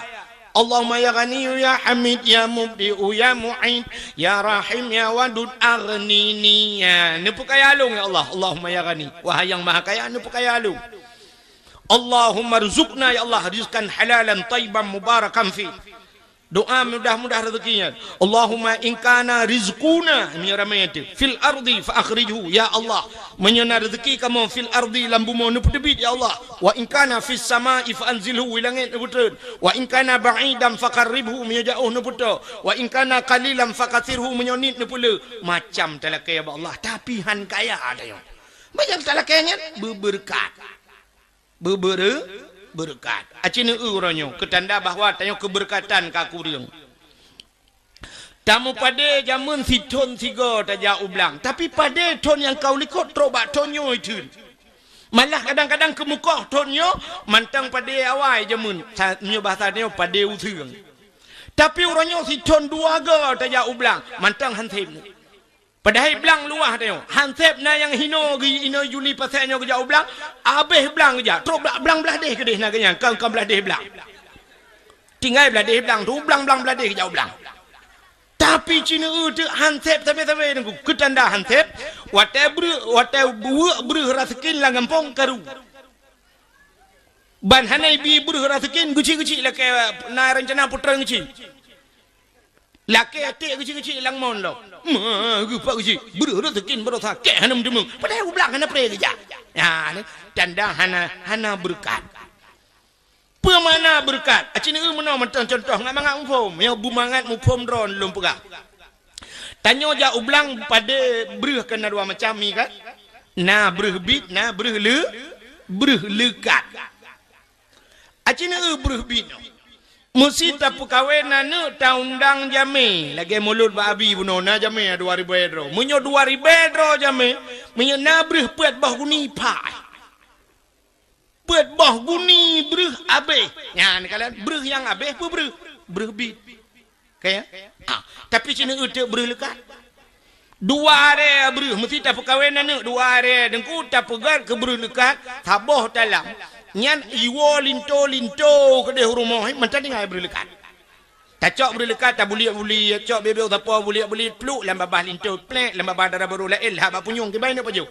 Allahumma ya Ghani, ya Hamid, ya Mubdi'u, ya Mu'id, ya Rahim, ya Wadud, aghnini. Ya, neupeukaya lôn, ya Allah. Allahumma ya Ghani, wahai yang maha kaya, neupeukaya lôn. Allahumma rzuqna, ya Allah, rizqan halalan thayyiban mubarakan fi. Doa mudah-mudah rezeki nyan. Allahumma in kana rizquna, meunyoe ramé teuh, fil ardi fa akhrijhu, ya Allah. Meunyoe na rezeki kamoe fil ardi, lam bumoe, neupeuteubiet, ya Allah. Wa in kana fis sama'i fa anzilhu, u langét neupeutreun. Wa in kana ba'idan fa qarribhu, meunyoe jaoh neupeutoe. Wa in kana qalilan fa katsirhu, meunyoe niet neupeule. Macam talakée bak Allah, tapi han kaya tanyoe. Meunyoe talakée nyan, beubeureukat. Beubeureu-, beureukat. Aci neueu uroe nyoe, keu tanda bahwa tanyoe keubeureukat ka kureueng. Tameupadé jameun sithon sigoe tajak u blang, tapi padé thon nyang ka u likot trok bak thon nyoe teun. Malah kadang-kadang keumukoh thon nyoe mantong padé awai jameun. Sa-, meunyoe bahasa tanyoe padé useueng. Tapi uroe nyoe sithon dua goe tajak u blang, mantong han sép. Padahai blang luwah tanyoe. Han sép na nyang hinoe geuh inoe Juli pasai nyoe geujak u blang, abéh blang geujak. Trok bla-, blang blaih déh keudeh na geuh nyan, kon, kon blaih déh blang. Tinggai blaih déh blang tu, blang-blang blaih déh geujak u blang. Tapi ci neueu teuk han sép sabe-sabe Teungku. Keu tanda han sép, watée breuh, watée buweuek breuh raseukin lam gampông karu. Ban hana ibi breuh raseukin geuchik-geuchik lakée na rencana putra geuchik. Lakée até geuchik-geuchik lam mon lom. Ma, geupak geuchik. Breuh raseukin barosa kée hana meuteumeung. Padahai u blang hana pré geujak. Ya, ni tanda hana, hana beureukat. Peue makna beureukat? Aci neueu meunoe mantong contoh ngat mangat muphom. Nyang beumangat muphom droe lôn peugah. Tanyoe jak u blang padé breuh kan na dua macam mi kan? Na breuh bit, na breuh le-, breuh leukat. Aci neueu breuh bit nyoe. Meusi tapeukawen aneuk taundang jamé, lagée mulod bak abi bunoe na jamé dua ribée droe. Meunyoe dua ribée droe jamé, meunyoe na breuh peuet boh guni pah. Peuet boh guni breuh abéh. Nyan kalon breuh nyang abéh peue breuh? Breuh bit. Ka ya? Ah, tapi ci neueu teuk breuh leukat. Dua aré breuh meusti tapeukawen aneuk, dua aré Teungku tapeugét keu breuh leukat, saboh talam. Nyan iwoe linto-linto keudeh u rumoh, mantong tinggai breuh leukat. Tacok breuh leukat, tabuliek-buliek, cok bibeu sapo buliek-buliek, pluk lam babah linto, plek lam babah dara barô laén, lhah bak punyueng, kiban neuk pajoh.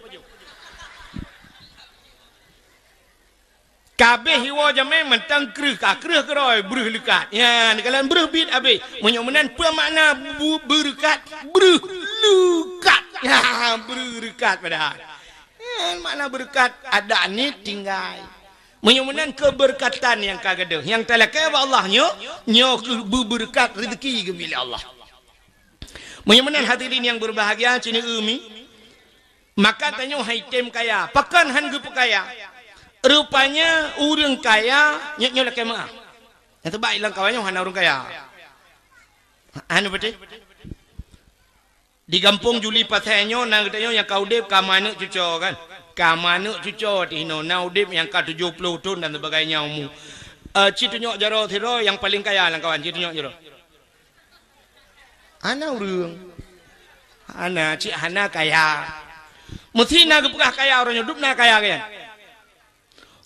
Ka abéh iwoe jamé mantong kreueh, ka kreueh keudroe breuh leukat. Nyan, kalon breuh bit abéh. Meunyoe meunan peue makna bu-, beureukat? Breuh leukat. Ya, breuh leukat padahai. Nyan makna beureukat, adak niet tinggai. Meunyoe meunan keubeureukat nyang ka gadôh. Nyang talakée bak Allah nyoe, nyoe keuh beubeureukat rezeki geubri lé Allah. Meunyoe meunan hadirin nyang beubahgia, ci neueu mi, maka tanyoe han item kaya. Pakon han geupeukaya? Rupanya ureuëng kaya nyoe, nyoe lakée meuáh. Nyang teuba lam kawan nyoe hana ureuëng kaya. Hana beutôi? Di gampông Juli Pasai nyoe na geutanyoe nyang ka udeb ka manök cuco kan? Ka manök cuco tinoe na udeb nyang ka tujoh ploh thon dan sebagainya umu. Eh, ci tunyok jaroe sidroe nyang paleng kaya lam kawan, ci tunyok jaroe. Hana ureuëng. Hana, cit hana kaya. Meusti na geupeugah kaya uroe nyoe, dum na kaya geuh nyan.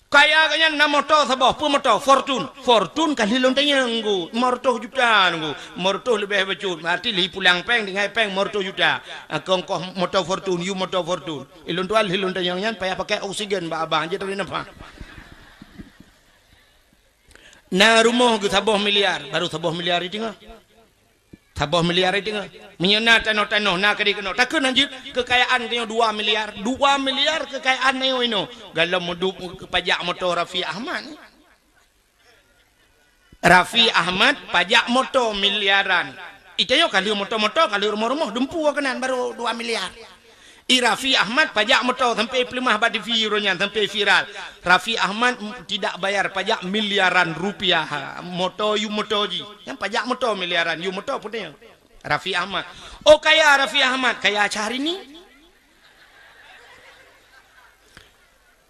Kaya geuh nyan na moto saboh, peue moto? Fortune. Fortune ka lheueh lôn tanyong nunggu, lima ratus juta nunggu. Lima ratus leubeh bacut, berarti lheueh pulang péng, tinggai péng lima ratus juta. Ah, keu ongkoh moto Fortune, yue moto Fortune. Ilôn tuan lheueh lôn tanyong nyan payah pakai oksigen bak abang, jeuet teurimong nafah. Na rumoh geuh saboh miliar, baru saboh miliar iteungoh. Saboh miliar iteungoh. Meunyoe na tanoh-tanoh, na keudeh keunoe. Takheun hanjeuet keukayaan tanyoe dua miliar. Dua miliar keukayaan tanyoe inoe. Galom meudup pajak moto Raffi Ahmad. Raffi Ahmad pajak moto miliaran. Itanyoe ka lheueh moto-moto, ka lheueh rumoh-rumoh, dumpeue keunan baru dua miliar. I Raffi Ahmad pajak moto sampai peuleumah bak T V uroe nyan sampai viral. Raffi Ahmad m-, tidak bayar pajak miliaran rupiah. Moto yue moto jih. Nyan pajak moto miliaran, yue moto peue nyan? Raffi Ahmad. Oh, kaya Raffi Ahmad, kaya Syahrini.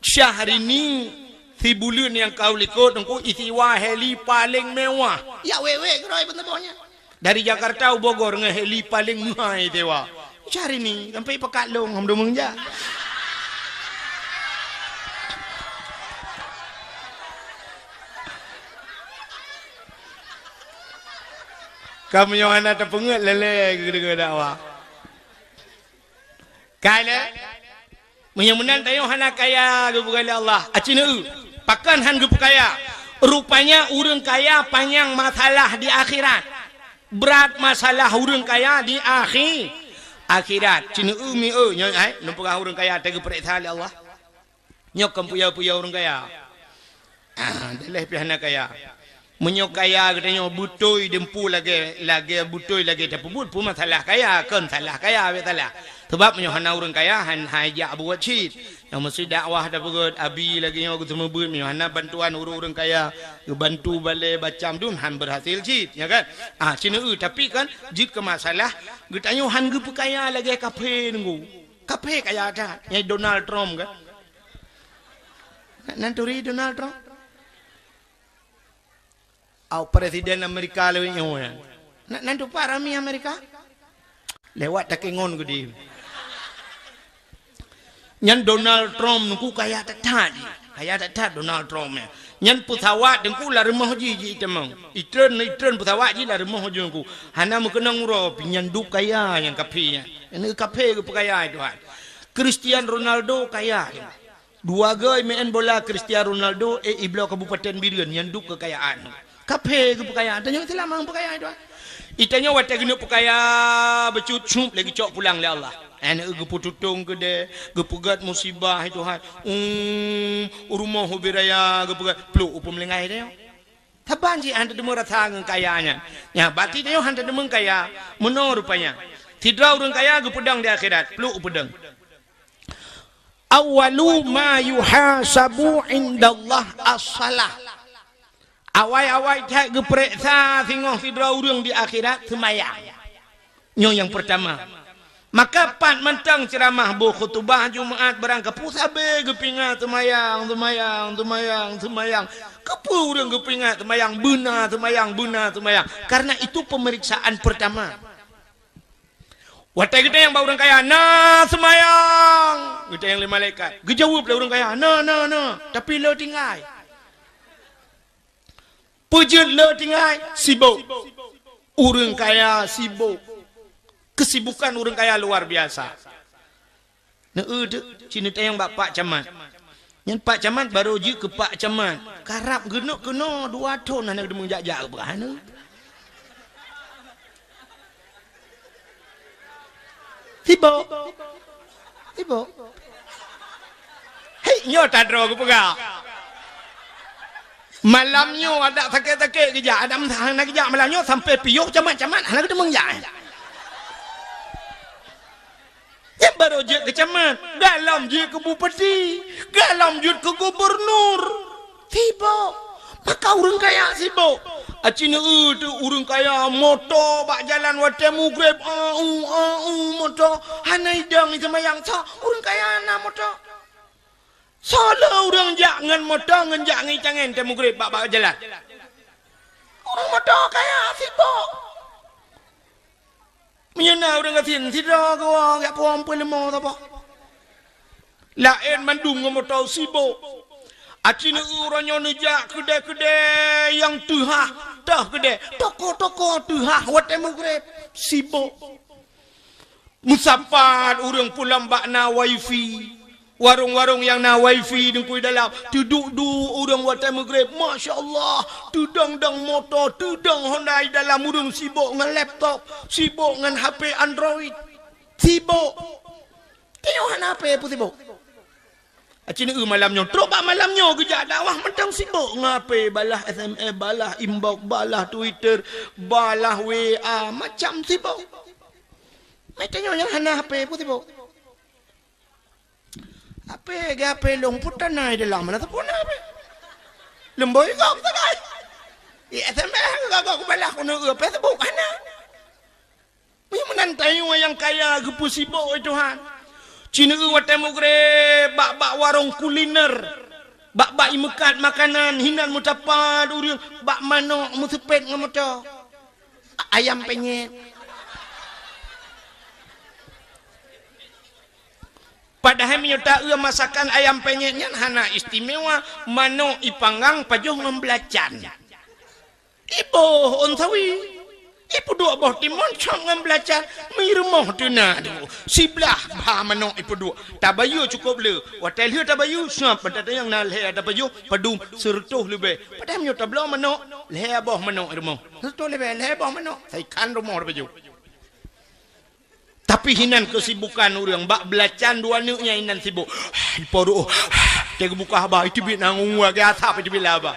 Syahrini, si buleuen nyang ka u likot, Teungku, isewa heli paleng mewah. Ya, wék-wék keudroe peunteuboh nyan. Dari Jakarta u Bogor ngon heli paleng meuhai isewa. Syahrini, sampai pakat lôn, hom deungon jak. Kamoe nyoe hana tapeungeut lé-lé geudeungoe dakwah. Ka lé? Meunyoe meunan tanyoe hana kaya geupeugah lé Allah. Aci neu, pakon han geupeukaya? Rupanya ureuëng kaya panyang masalah di akhirat. Brat masalah ureuëng kaya di akhi-, akhirat. Ci neu mi eu nyoe ai, neupeugah ureuëng kaya teugeupeureksa lé Allah. Nyoe kon puya-puya ureuëng kaya. Ah, daleh pih hana kaya. Meunyoe kaya geutanyoe beutôi deumpu lagée, lagée beutôi lagée tapeubuet, peue masalah kaya, kon salah kaya, bék salah. Sabab meunyoe hana ureuëng kaya, han, hai jak buet cit. Nyang meusti dakwah tapeugét, abi lagée nyoe geuseumeubeuet, meunyoe hana bantuan ureuëng-ureuëng kaya, geubantu balée bacam dum han berhasil cit, ya kan? Ah, ci neu, tapi kan, jeuet keu masalah, geutanyoe han geupeukaya lagée kaphé nunggu. Kaphé kaya that, nyang Donald Trump kan? Nan turi Donald Trump? Au presiden Amerika lewat nyoe nyan. Nan, nan tupat rami Amerika? Lewat takengon gede. Nyan Donald Trump nungku kaya that-that jih. Kaya that-that Donald Trump nyan. Nyan pesawat nungku lam rumoh jih, jih itamong. Itreun, itreun pesawat jih lam rumoh jih nungku. Hana meukeunong uroe, pi nyan dup kaya nyang kaphé nyan. Nyan kaphé geupeukaya Tuhan. Cristiano Ronaldo kaya. Dua goe meu'en bola Cristiano Ronaldo, eh, ibloe Kabupaten Bireuen nyan dup keukayaan. Kaphé geupeukaya, tanyoe Islam nyang peukaya Tuhan. Itanyoe watée geuneuk peukaya beucut cup lé geucok pulang lé Allah. Aneuk geupeututong keudée, geupeugét musibah Tuhan. Um, rumoh ubé raya geupeugét, pluk u peumeulinggai tanyoe. Saban cit han teudeungoe rasa ngon kaya nyan. Nya, berarti tanyoe han teudeungoe kaya, meunoe rupanya. Sidroe ureuëng kaya geupeudong di akhirat, pluk u peudong. Awwalu ma yuhasabu indallah as-salah. Awai-awai that geupeuriksa singoh sidroe ureuëng di akhirat seumayang. Nyoe nyang peurtama. Maka pat mantong ceuramah boh khutubah Jumaat barang kapeue sabe geupingat seumayang, seumayang, seumayang, seumayang. Kapeue ureuëng geupingat seumayang, beuna seumayang, beuna seumayang. Karena itu pemeriksaan pertama. Watée geutanyong bak ureuëng kaya, "Na seumayang?" Geutanyong lé malaikat. Geujaweueb lé ureuëng kaya, "Na, na, na, tapi le tinggai." Peujeuet le tinggai, sibok. Ureuëng kaya sibok. Kesibukan ureuëng kaya luar biasa. Neu-eu teuk, ci neutanyong bak Pak Camat. Nyan Pak Camat barô jeuet keu Pak Camat. Karab geuneuk keunoe dua thon hana geudeungoe jak-jak keu peugah neu. Sibok. Sibok. Hei, nyoe tadroe geupeugah. Malam nyoe adak sakét-sakét geujak, adak hana geujak malam nyoe sampai piôh Camat-Camat hana geudeungoe jak. Nyan barô jeuet keu camat, galom jeuet keu bupati, galom jeuet keu gubernur. Sibok. Maka ureuëng kaya sibok. Aci neu-eu teuk ureuëng kaya moto bak jalan watée mugreb, au, au, moto. Hana idong iseumayang, soe ureuëng kaya na moto. Soe le ureuëng jak ngon moto ngon jak ngon itangen watée mugreb bak, bak jalan. Ureuëng moto kaya sibok. Meunyoe na ureuëng gasien, sidroe geuwoe jak puwoe peuleumô saboh. Laén mandum ngon moto sibok. Aci neu-eu uroe nyoe neujak keudée-keudée nyang teuhah, toh keudée, toko-toko teuhah watée mugreb, sibok. Meusapat ureuëng pulang bak na wifi. Warong-warong nyang na wifi deungkui dalam, teuduek-duek ureuëng watée mugreb, masya Allah, teudong-dong moto, teudong Honda di dalam, ureuëng sibok ngon laptop, sibok ngon H P Android, sibok. Tanyoe hana H P peue sibok. Aci neu-eu malam nyoe, trok bak malam nyoe geujak dakwah mantong sibok ngon H P, balah S M S, balah inbox, balah Twitter, balah W A, macam sibok. Meutanyoe nyang hana H P peue sibok. H P, geu H P lôn putana di dalam, mana teupuna H P? Leumboi gob sagai. I S M S gagok kubalah keuneuk Facebook hana. Meunyoe meunan tanyoe nyang kaya geupeusibok, oi Tuhan. Ci neueu watée mugreb bak-bak warong kuliner, bak-bak imeukat makanan, hinan meusapat ureuëng bak manok meuseupet ngon moto. Ayam penyet. Padahai meunyoe taeu masakan ayam penyet nyan hana istimewa, manok ipanggang pajoh ngon belacan. Iboh ôn sawi. Ipeuduek boh timon cok ngon belacan, meurumoh teuna dua. Siblah bha manok ipeuduek. Tabayeue cukop le. Watée lheueh tabayeue, sab bak tatanyong na lhée tapajoh, padum, seureutôh leubeh. Padahai meunyoe tabloe manok, lhée boh manok i rumoh. Seureutôh leubeh, lhée boh manok. Saikhan rumoh tapajoh. Tapi hinan keusibukan ureuëng bak belacan dua neuk nyan hinan sibok. Ipoh doh. Teuka buka haba, iteubiet na ngon uwa geuh asap iteubiet laba.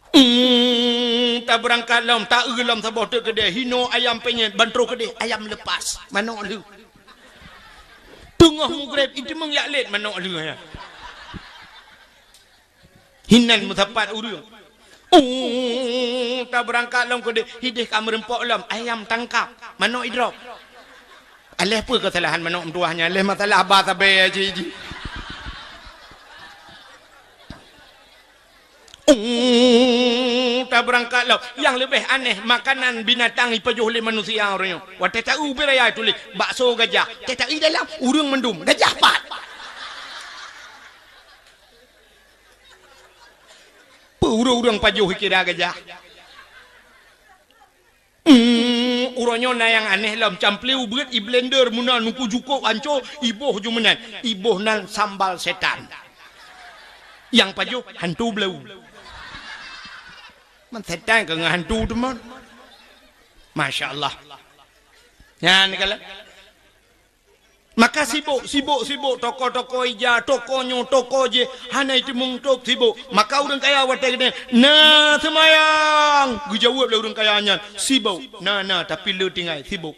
Hmm, tabeurangkat lom, taeu lom saboh teuk keudeh, hinoe ayam penyet, ban troh keudeh ayam lepas, manok lheueh. Teungoh mugreb, iteumeung jak lét manok lheueh nyan. Hinan meusapat ureuëng. Uh, tabeurangkat lom keudeh, hideh ka meureumpok lom, ayam tangkap, manok idrop. Aléh peue keusalahan manok meutuwah nyan, aléh masalah ba sabe aja ji. Uh, tabeurangkat lom. Nyang leubeh aneh, makanan binatang ipajoh lé manusia uroe nyoe. Watée taeu ubé raya tuléh, bakso gajah. Tée taeu dalam, ureuëng mandum, gajah pat. Peue ureuëng-ureuëng pajoh kira gajah? Hmm, uroe nyoe na nyang aneh lom, camplé ubeuet i blender meunan, nuku jukok anco, iboh ju meunan. Iboh nan sambal setan. Nyang pajoh hantu blau. Man setan ka ngon hantu teuma. Masya Allah. Nyan kala. Maka sibok, sibok, sibok, toko-toko ija, toko nyoe, toko jih, hana iteumeung tôb sibok. Maka ureuëng kaya watée geude na seumayang, geujaweueb lé ureuëng kaya nyan, sibok, na, na, tapi le tinggai sibok.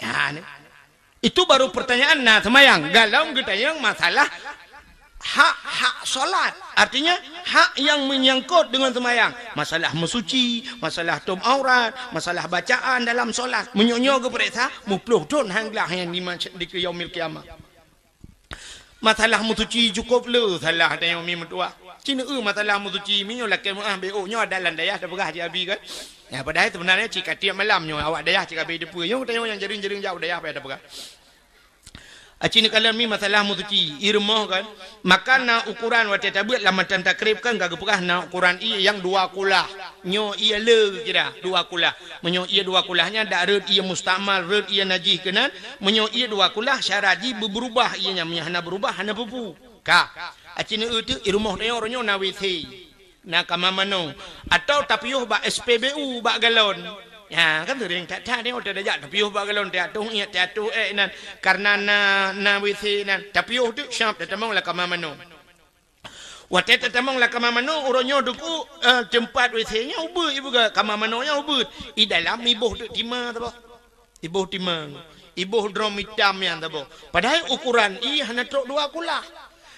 Ya, ni. Itu baru pertanyaan na seumayang. Galom geutanyong masalah hak-hak solat. Artinya, hak yang menyangkut dengan sembahyang. Masalah meusuci, masalah tom aurat, masalah bacaan dalam solat. Meunyoe nyoe geupeuriksa, muploh thon hang glah nyan di mas-, di yaumil qiyamah. Masalah meusuci cukup le salah tanyoe mi meutuah. Cina eu masalah meusuci, meunyoe lakée meuah B O nyoe ada lam dayah tapeugah cit abi kan. Ya, padahai sebenarnya cit ka tiep malam nyoe awak dayah cit ka abéh teupeue. Nyoe tanyoe nyang jareueng-jareueng jak u dayah payah tapeugah. Aci neukalon mi masalah meusuci, ié rumoh kan. Maka na ukuran watée tabeuet lam matan takrib kan ka geupeugah na ukuran ié nyang dua kulah. Nyoe ié le kira dua kulah. Meunyoe ié dua kulah nyan dak rot ié mustakmal, rot ié najih keunan. Meunyoe ié dua kulah syarat jih beubeurubah ié nyan, meunyoe hana beurubah hana peue-peue. Ka. Aci neueu teuk i rumoh tanyoe uroe nyoe na W C. Na kama manoe. Atawa tapiôh bak S P B U bak galon. Ya, kan seuring that-that ni, watée tajak tapiôh bak galon, teuatoh ié, teuatoh ék nan. Karena na, na W C nan. Tapiôh teuk syab tatamong lam kama manoe. Watée tatamong lam kama manoe, uroe nyoe duku, eh, teumpat W C nyan ubeuet, ibu ga kama manoe nyan ubeuet. I dalam iboh teuk tima saboh. Iboh timang, iboh drom itam nyan saboh. Padahai ukuran ié hana trok dua kulah.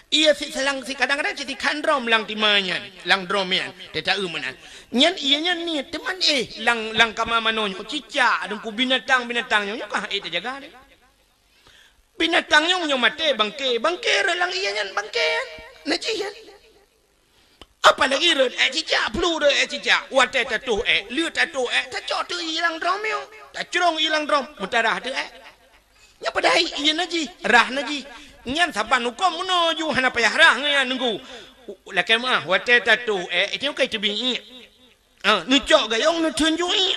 Ié si selang si kadang-kadang cit sikhan drom lam tima nyan, lam drom nyan. Teuta eu meunan. Nyan ié nyan niet teuma éh lam, lam kama manoe nyoe cicak deungku binatang-binatang nyoe, nyoe kah ék teujaga deh. Binatang nyoe meunyoe maté bangke, bangke rot lam ié nyan bangke nyan. Najih nyan. Apalagi rot ék cicak, plu rot ék cicak. Watée tatoh ék, le tatoh ék, tacok teuk ié lam drom nyoe. Tacrong ié lam drom, meutarah teuk ék. Nyan padahai ié najih, rah najih. Nyan saban huköm meunoe ju hana payah rah ngon nyan nunggu. Lakée meuah, watée tatoh ék, itu ka iteubiet ié. Ah, neucok gayong neutheun ju ié.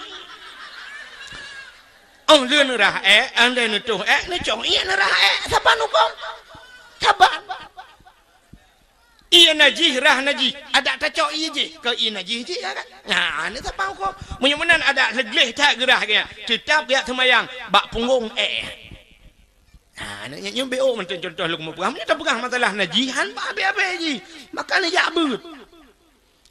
Oh, le neurah ék, oh, le neutoh ék, neucok ié neurah ék. Saban huköm. Saban. Ié najih, rah najih. Adak tacok ié jih. Keu ié najih jih, ya kan? Nah, ni saban huköm. Meunyoe meunan adak leugleh that geurah gaya. Teutap gaya seumayang. Bak punggong ék. Nah, nyoe, nyoe B O mantong contoh lôn keumu peugah. Meunyoe tapeugah masalah najih, han bak abée-abée jih. Maka neujak beuet.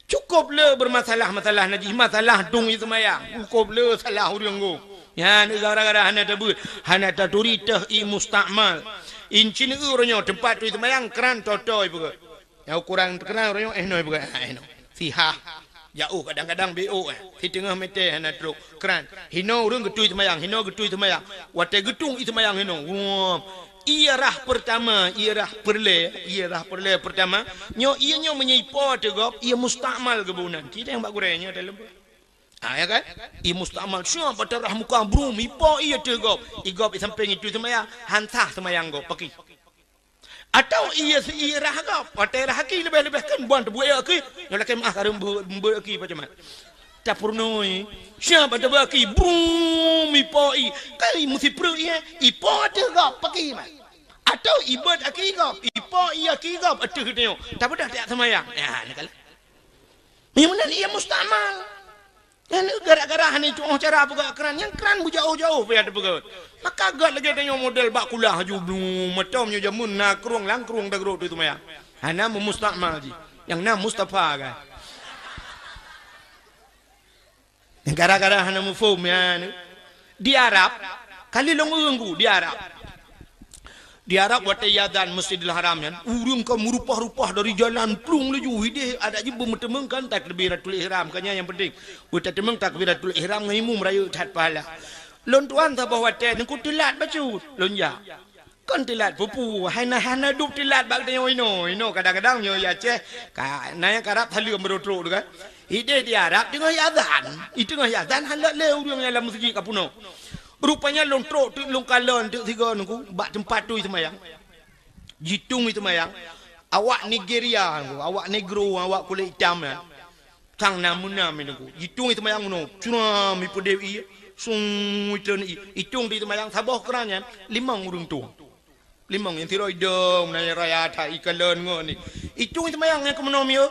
Cukup le beurmasalah-masalah najih, masalah dong ié seumayang. Cukup le salah ureuëng go. Nyan gara-gara hana tabeuet, hana taturi teuh ié mustakmal. Incin uroe nyoe teumpat turi seumayang kran toto ipeugah. Nyang ukuran kran uroe nyoe éh noe ipeugah. Ah, éh noe. Sihah. Jaoh kadang-kadang B O, eh. Siteungoh meter hana trok kran. Hinoe ureuëng geutui seumayang, hinoe geutui seumayang. Watée geutung ié seumayang hinoe. Wah. Ié rah pertama, ié rah peureulée, ié rah peureulée pertama. Nyoe ié nyoe meunyoe ipo ateueh gob, ié mustakmal geuboh nan. Ci teueng bak gurée nyoe dalam. Ah, ya kan? Ié mustakmal. Siap bak teurah muka brum, ipo ié ateueh gob. Ié gob ié sampéng itui seumayang, han sah seumayang gob. Paki. Atawa ié si ié rah gob, watée rah aki leubeh-leubeh kan buan teubuet aki, nyoe lakée meuah kareueng beu-, beu aki pajamat. Tapeurunoe, siap teubuet aki, brum, ipo ié, kai meusipreuk ié, ipo ateueh gob, paki mat. Atawa ibeuet aki gob, ipo ié aki gob, ateueh geutanyoe, tapeudah tiak seumayang. Ya, neukalon. Nyang meunan ié mustakmal. Nyan gara-gara hana itu'oh cara peugah kran, nyang kran beujaoh-jaoh payah teupeugah. Maka gét lagée tanyoe model bak kulah haju blung, meutom nyoe jameun na krueng lam krueng dagroe teuh seumayang. Hana meumustakmal jih. Nyang na Mustafa kan. Gara-gara hana muphom nyan. Di Arab, kali lôn ureuëng ku di Arab. Di Arab watée iazan Masjidil Haram nyan, ureuëng ka meurupah-rupah dari jalan plueng laju hideh adak jih beumeuteumeung kan takbiratul ihram kan nyan nyang penting. Beutateumeung takbiratul ihram ngon imum rayeuk that pahala. Lôn tuan saboh watée teungku teulat bacut, lôn jak. Kon teulat pupu, hana hana dub teulat bak tanyoe inoe. Inoe kadang-kadang nyoe ya Aceh, ka na nyang karab saleuem beureutrok tu kan. Ideh di Arab teungoh iazan, i teungoh iazan hana lé ureuëng nyang lam meuseujid ka punoh. Rupanya lôn trok teuk lôn kalon teuk sigoe nungku bak teumpat tui seumayang. Jitong i seumayang. Awak Nigeria nungku, awak negro, awak kulét itam nyan. Sang na meunam i nungku. Jitong i seumayang meunoe. Curam i peudeh i. Sung i treun i. Itong di seumayang saboh keuran nyan limong ureuëng tueng. Limong nyang sidroe idong na raya that i kalon ngon ni. Itong i seumayang nyang keumeunoe mieu.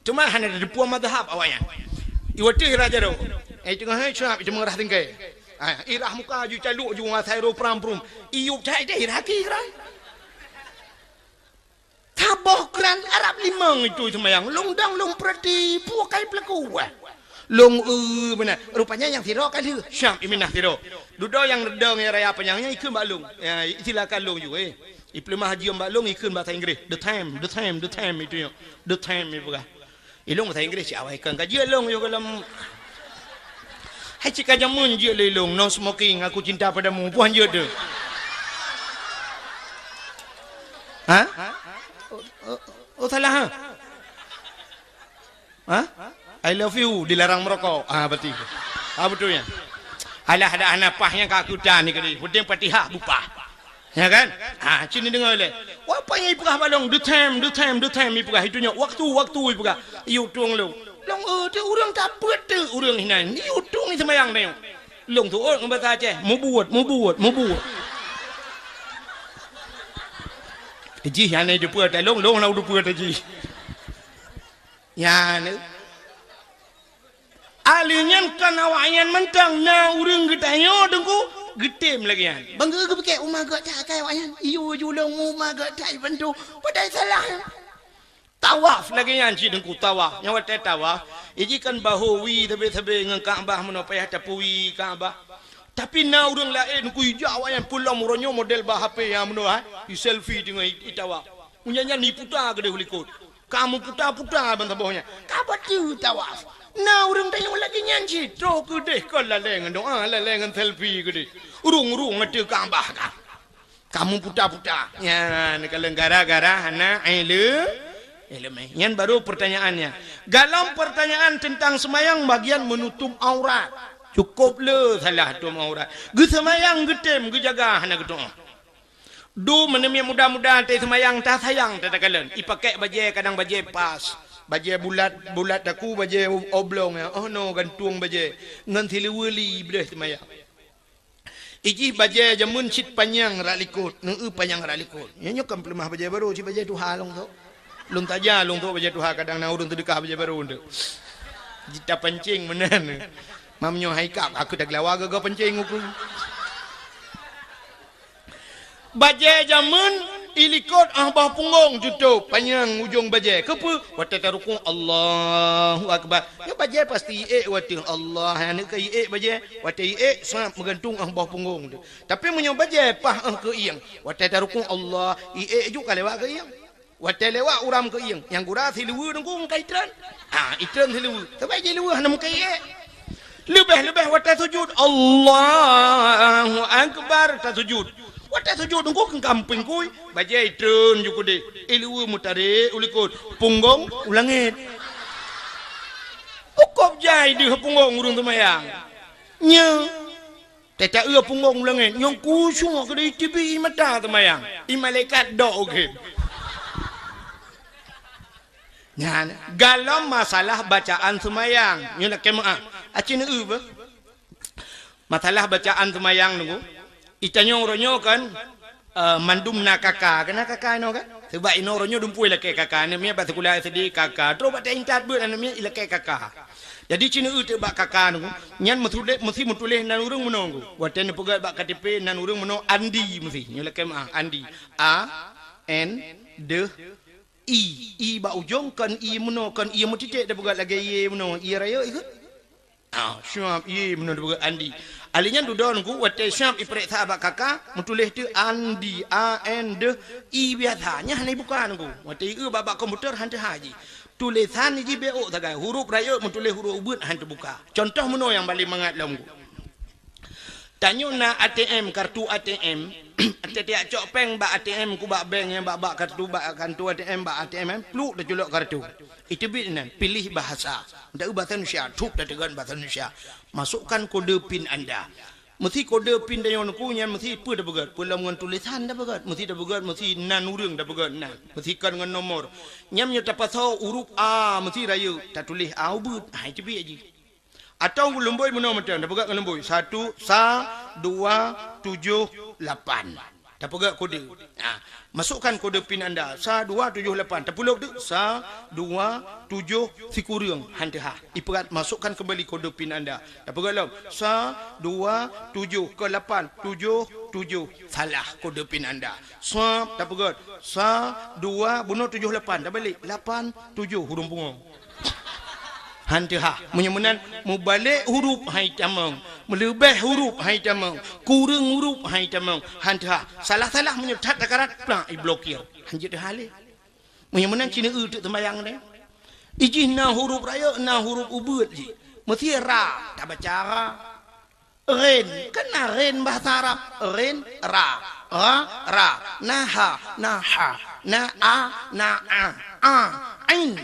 Teuma hana teupeue mazhab awaknyan. I watée raja ro. Eh teungoh hai cuap i teumong rah tinggai. Ah, irah muka ju caluk ju ngasai ro pram prum. Iyup cai deh irah ki rai. Saboh keuran Arab limong itui seumayang. Lôn dong lôn peurati peue kai peulaku. Lôn eu beuna. Rupanya nyang sidroe ka lheueh. Syam iminah sidroe. Dudoe nyang reudong nyang raya panyang nyan ikheun bak lôn. Ya, silakan lôn ju eh. Ipeuleumah haji bak lôn ikheun bahasa Inggris. The time, the time, the time itu nyo. The time ipeugah. Ilôn bahasa Inggris cit awai kon ka jeuet lôn yoh gohlom. Hai cit ka jameun jeuet lé lôn, no smoking, aku cinta padamu. Puhan jeuet tu. Ha? Oh, oh, oh, salah ha? Ha? I love you dilarang merokok. Ah, berarti. Ah, betul ya. Alah ada anak pah yang kakutan ni kali. Penting Fatihah bupah. Ya kan? Ha, cini dengar leh. Apa yang ipeugah balong? The time, the time, the time ipeugah. Itu nyo waktu, waktu ipeugah. Iyu tuang lôn. Lôn eh tu urang tapeuet tu urang hinan. Iyu tuang ni sembayang tengok. Lôn tu orang bahasa Aceh. Mubuat, mubuat, mubuat. Jih yang ni jumpa tak lôn, lôn nak jumpa tak jih. Ya ni. Ahli nyan kan awak nyan mantong na ureuëng geutanyoe teungku geutem lagée nyan. Bangga geupike uma geuh that kai awak nyan. Iyo julong uma geuh that bantu. Padahai salah. Tawaf lagée nyan cit teungku tawaf. Nyawa teh tawaf. Iji kan bahu wi sabe-sabe ngon Ka'bah meunoe payah tapuwi Ka'bah. Tapi na ureuëng laén ku ija awak nyan pulom uroe nyoe model bah H P nyang meunoe ha. I selfie teungoh i tawaf. Unya nyan iputa keudeh likot. Kamu puta-puta ban saboh nyan. Ka bateue tawaf. Na ureuëng tanyong lagée nyan cit. Troh keudeh kon lalée ngon doa, lalée ngon selfie keudeh. Urung-urung ateueh Ka'bah ka. Kamu puta-puta. Nyan kalau gara-gara hana ileu-, ilmu. Nyan baru pertanyaannya. Dalam pertanyaan tentang semayang bagian menutup aurat. Cukup le salah tutup aurat. Geusemayang geutem geujaga hana geutu'oh. Du meuneumiet muda-muda teuh seumayang tasayang tatakalon. Ipakèk bajèe kadang bajèe pas. Bajèe bulat, bulat taku bajèe oblong ya. Oh no gantung bajèe. Ngon siluweue li bleuh seumayang. Ijih bajèe jameun cit panyang rak likot, neueu panyang rak likot. Nyoe nyoe kan peuleumah bajèe barô cit bajèe tuha lông tu. Lôn taja lông tu bajèe tuha kadang na ureueng teudeukah bajèe barô tu. Jita pancing meunan. Mam nyoe hai kap aku taglawa gaga pancing uku. Bajèe jameun ilikot ah boh punggong jutôb panyang ujong bajèe. Keupeue? Watèe tarukuk Allahu Akbar. Nyoe bajèe pasti iék watèe Allah. Aneuk ka iék bajèe. Watèe iék sab meugantung ah boh punggong tu. Tapi meunyoe bajèe pah ah keuieng, watèe tarukuk Allah, iék ju ka lewat keuieng. Watée lewat uram keu ieng, nyang gura siluweue nunggu ka itreun. Ha, itreun siluweue. Sabab jiluweue hana meukeuyek. Leubeh-leubeh watée sujud, Allahu Akbar, tasujud. Watée sujud nunggu keu kampung kui, bajée itreun ju keudeh. Iluweue meutarek u likot, punggong u langét. Ukôb jai deuh punggong ureuëng seumayang. Nyoe. Teuta eu punggong u langét, nyang khusyuk keudeh teubi i mata seumayang. I malaikat dok u gét. Nyan, galom masalah bacaan seumayang. Nyoe lakée meuah. Aci neu beuh. Masalah bacaan seumayang nunggu. Itanyong uroe nyoe kan, eh, mandum na kaka. Kena kaka inoe kan? Sebab inoe uroe nyoe dumpeue lakée kaka. Aneuk miet bak sikula S D kaka. Trok bak intat beuet aneuk miet ilakée kaka. Jadi ci neu teuk bak kaka nunggu. Nyan meutuléh, meusi meutuléh nan ureuëng meunoe nunggu. Watée neupeugét bak K T P nan ureuëng meunoe Andi meusi. Nyoe lakée meuah Andi. A, N, deuh, I. I bak ujong kon I meunoe, kon I meutitek tapeugét lagée ié meunoe. Ié rayeuk ikot. Ah, siap ié meunoe tapeugét Andi. Ahli nyan dudoe nunggu watée siap ipeuriksa bak kaka, meutuléh teuk Andi, A N deuh I biasa. Nyan hana ibuka nunggu. Watée ié bak, bak komputer han teuhah ji. Tulésan jih bék ôk sagai. Huruf rayeuk meutuléh huruf ubeuet han teubuka. Contoh meunoe nyang paleng mangat lom nunggu. Tanyoe na A T M, kartu A T M. Tiep-tiep cok péng bak A T M ku bak bank nyang bak, bak kartu, bak kartu A T M, bak A T M, pluek teuculok kartu. Iteubiet nan, pilih bahasa. Ndak eu bahasa Indonesia, thup tateugon bahasa Indonesia. Masukkan kode PIN anda. Meusi kode PIN tanyoe nunggu nyan meusi peue tapeugét, peue lom ngon tulésan tapeugét, meusi tapeugét, meusi nan ureuëng tapeugét nan, meusi kon ngon nomor. Nyan meunyoe tapasoe huruf A meusi rayeuk, tatuléh A ubeuet, hai teubiet jih. Atawa lumbôi meunoe mantong, tapeugét ngon lumbôi. Satu, sa, dua, tujoh, lapan. Tapeugét kode. Ha, masukkan kode PIN anda. Sa, dua, tujoh, lapan. Tapeulop teuk. Sa, dua, tujoh, sikureueng. Han teuhah. Ipeugét, masukkan kembali kode PIN anda. Tapeugét lom. Sa, dua, tujoh, ke lapan, tujoh, tujoh. Salah kode PIN anda. Swab, tapeugét. Sa, dua, bunoe tujoh, lapan. Tabalek. Lapan, tujoh. Hurung pungo. Han teuhah. Meunyoe meunan, mubalek huruf han itamong, meuleubeh huruf han itamong, kureueng huruf han itamong, han teuhah. Salah-salah meunyoe that takarat, plak iblokir. Han jeuet teuhah lé. Meunyoe meunan ci neu teuk seumayang deh. Ijih na huruf rayeuk, na huruf ubeuet jih. Meusi ra, tabaca ra. Ghin, kan na ghin bahasa Arab. Ghin, ra, ra, ra, na ha, na ha, na a, na a, a, ain.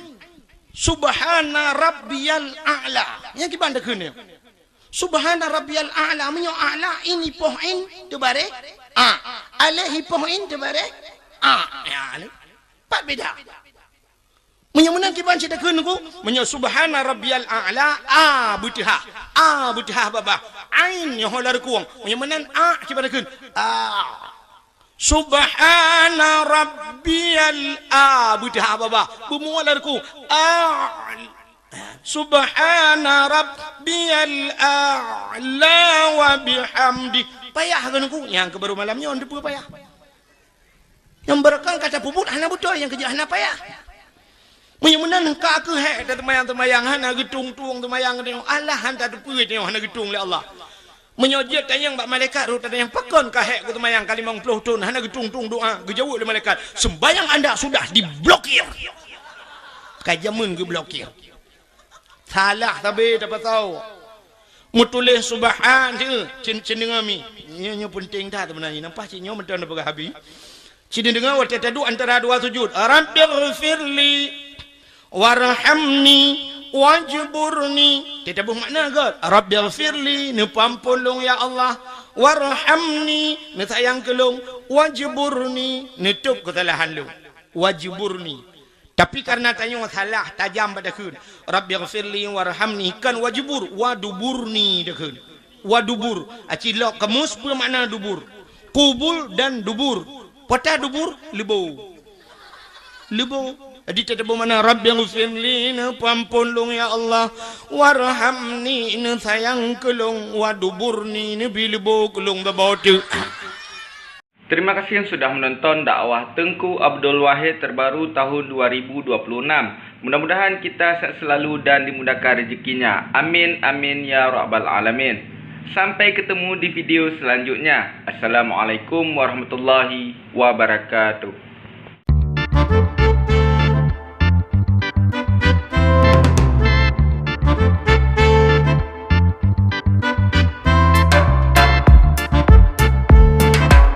Subhana rabbiyal a'la. Nyang kiban takheun nyoe. Subhana rabbiyal a'la. Meunyoe a'la, in ipoh in, teubareh a. Alif ipoh in, teubareh a. Ya, alif. Pat beda. Meunyoe meunan kiban cit takheun nunggu, meunyoe subhana rabbiyal a'la, a beuteuhah, a beuteuhah babah, ain nyoe ho lam rukung. Meunyoe meunan a kiban takheun, a. Subhana rabbiyal a beuteuhah babah, beumuat lam rukung. A. Subhana rabbiyal a'la wa bihamdi. Payah keu nunggu, nyang keu baru malam nyoe teupeue payah. Nyang beureukan ka tapeubuet hana beutôi, nyang keujeuet hana payah. Meunyoe meunan ka keuh hék tateumayang-teumayang hana geutung-tung teumayang teuh, Allah han tateupeue teuh hana geutung lé Allah. Meunyoe jeuet tanyong bak malaikat roh tatanyong pakon ka hék keu teumayang ka limong ploh thon hana geutung-tung doa, geujaweueb lé malaikat, "Sembahyang anda sudah diblokir." Ka jameun geublokir. Salah sabe tapasoe. Meutuléh subhan, cen-, cendeungoe mi. Nyoe, nyoe peunteng that seubeunajih. Nampak cit nyoe mantong tapeugah abi. Cendeungoe watée taduek antara dua sujud. Rabbighfirli warhamni wajburni. Teutabeuh makna gét. Rabbighfirli, neupeuampôn lôn ya Allah. Warhamni, neusayang keu lôn. Wajburni, neutôb keusalahan lôn. Wajburni. Tapi kareuna tanyoe salah tajam bak takheun, "Rabbighfirli warhamni," kan wajubur, waduburni takheun. Wadubur, aci lok kamus peue makna dubur? Kubul dan dubur. Pota dubur, leubo. Leubo. Jadi teutabeuh makna, "Rabbighfirli," neupeuampôn lôn ya Allah, "warhamni," neusayang keu lôn, "waduburni," neubi leubo keu lôn babah teuk. Terima kasih yang sudah menonton dakwah Teungku Abdul Wahid terbaru tahun dua ribu dua puluh enam. Mudah-mudahan kita sehat selalu dan dimudahkan rezekinya. Amin, amin, ya rabbal alamin. Sampai ketemu di video selanjutnya. Assalamualaikum warahmatullahi wabarakatuh.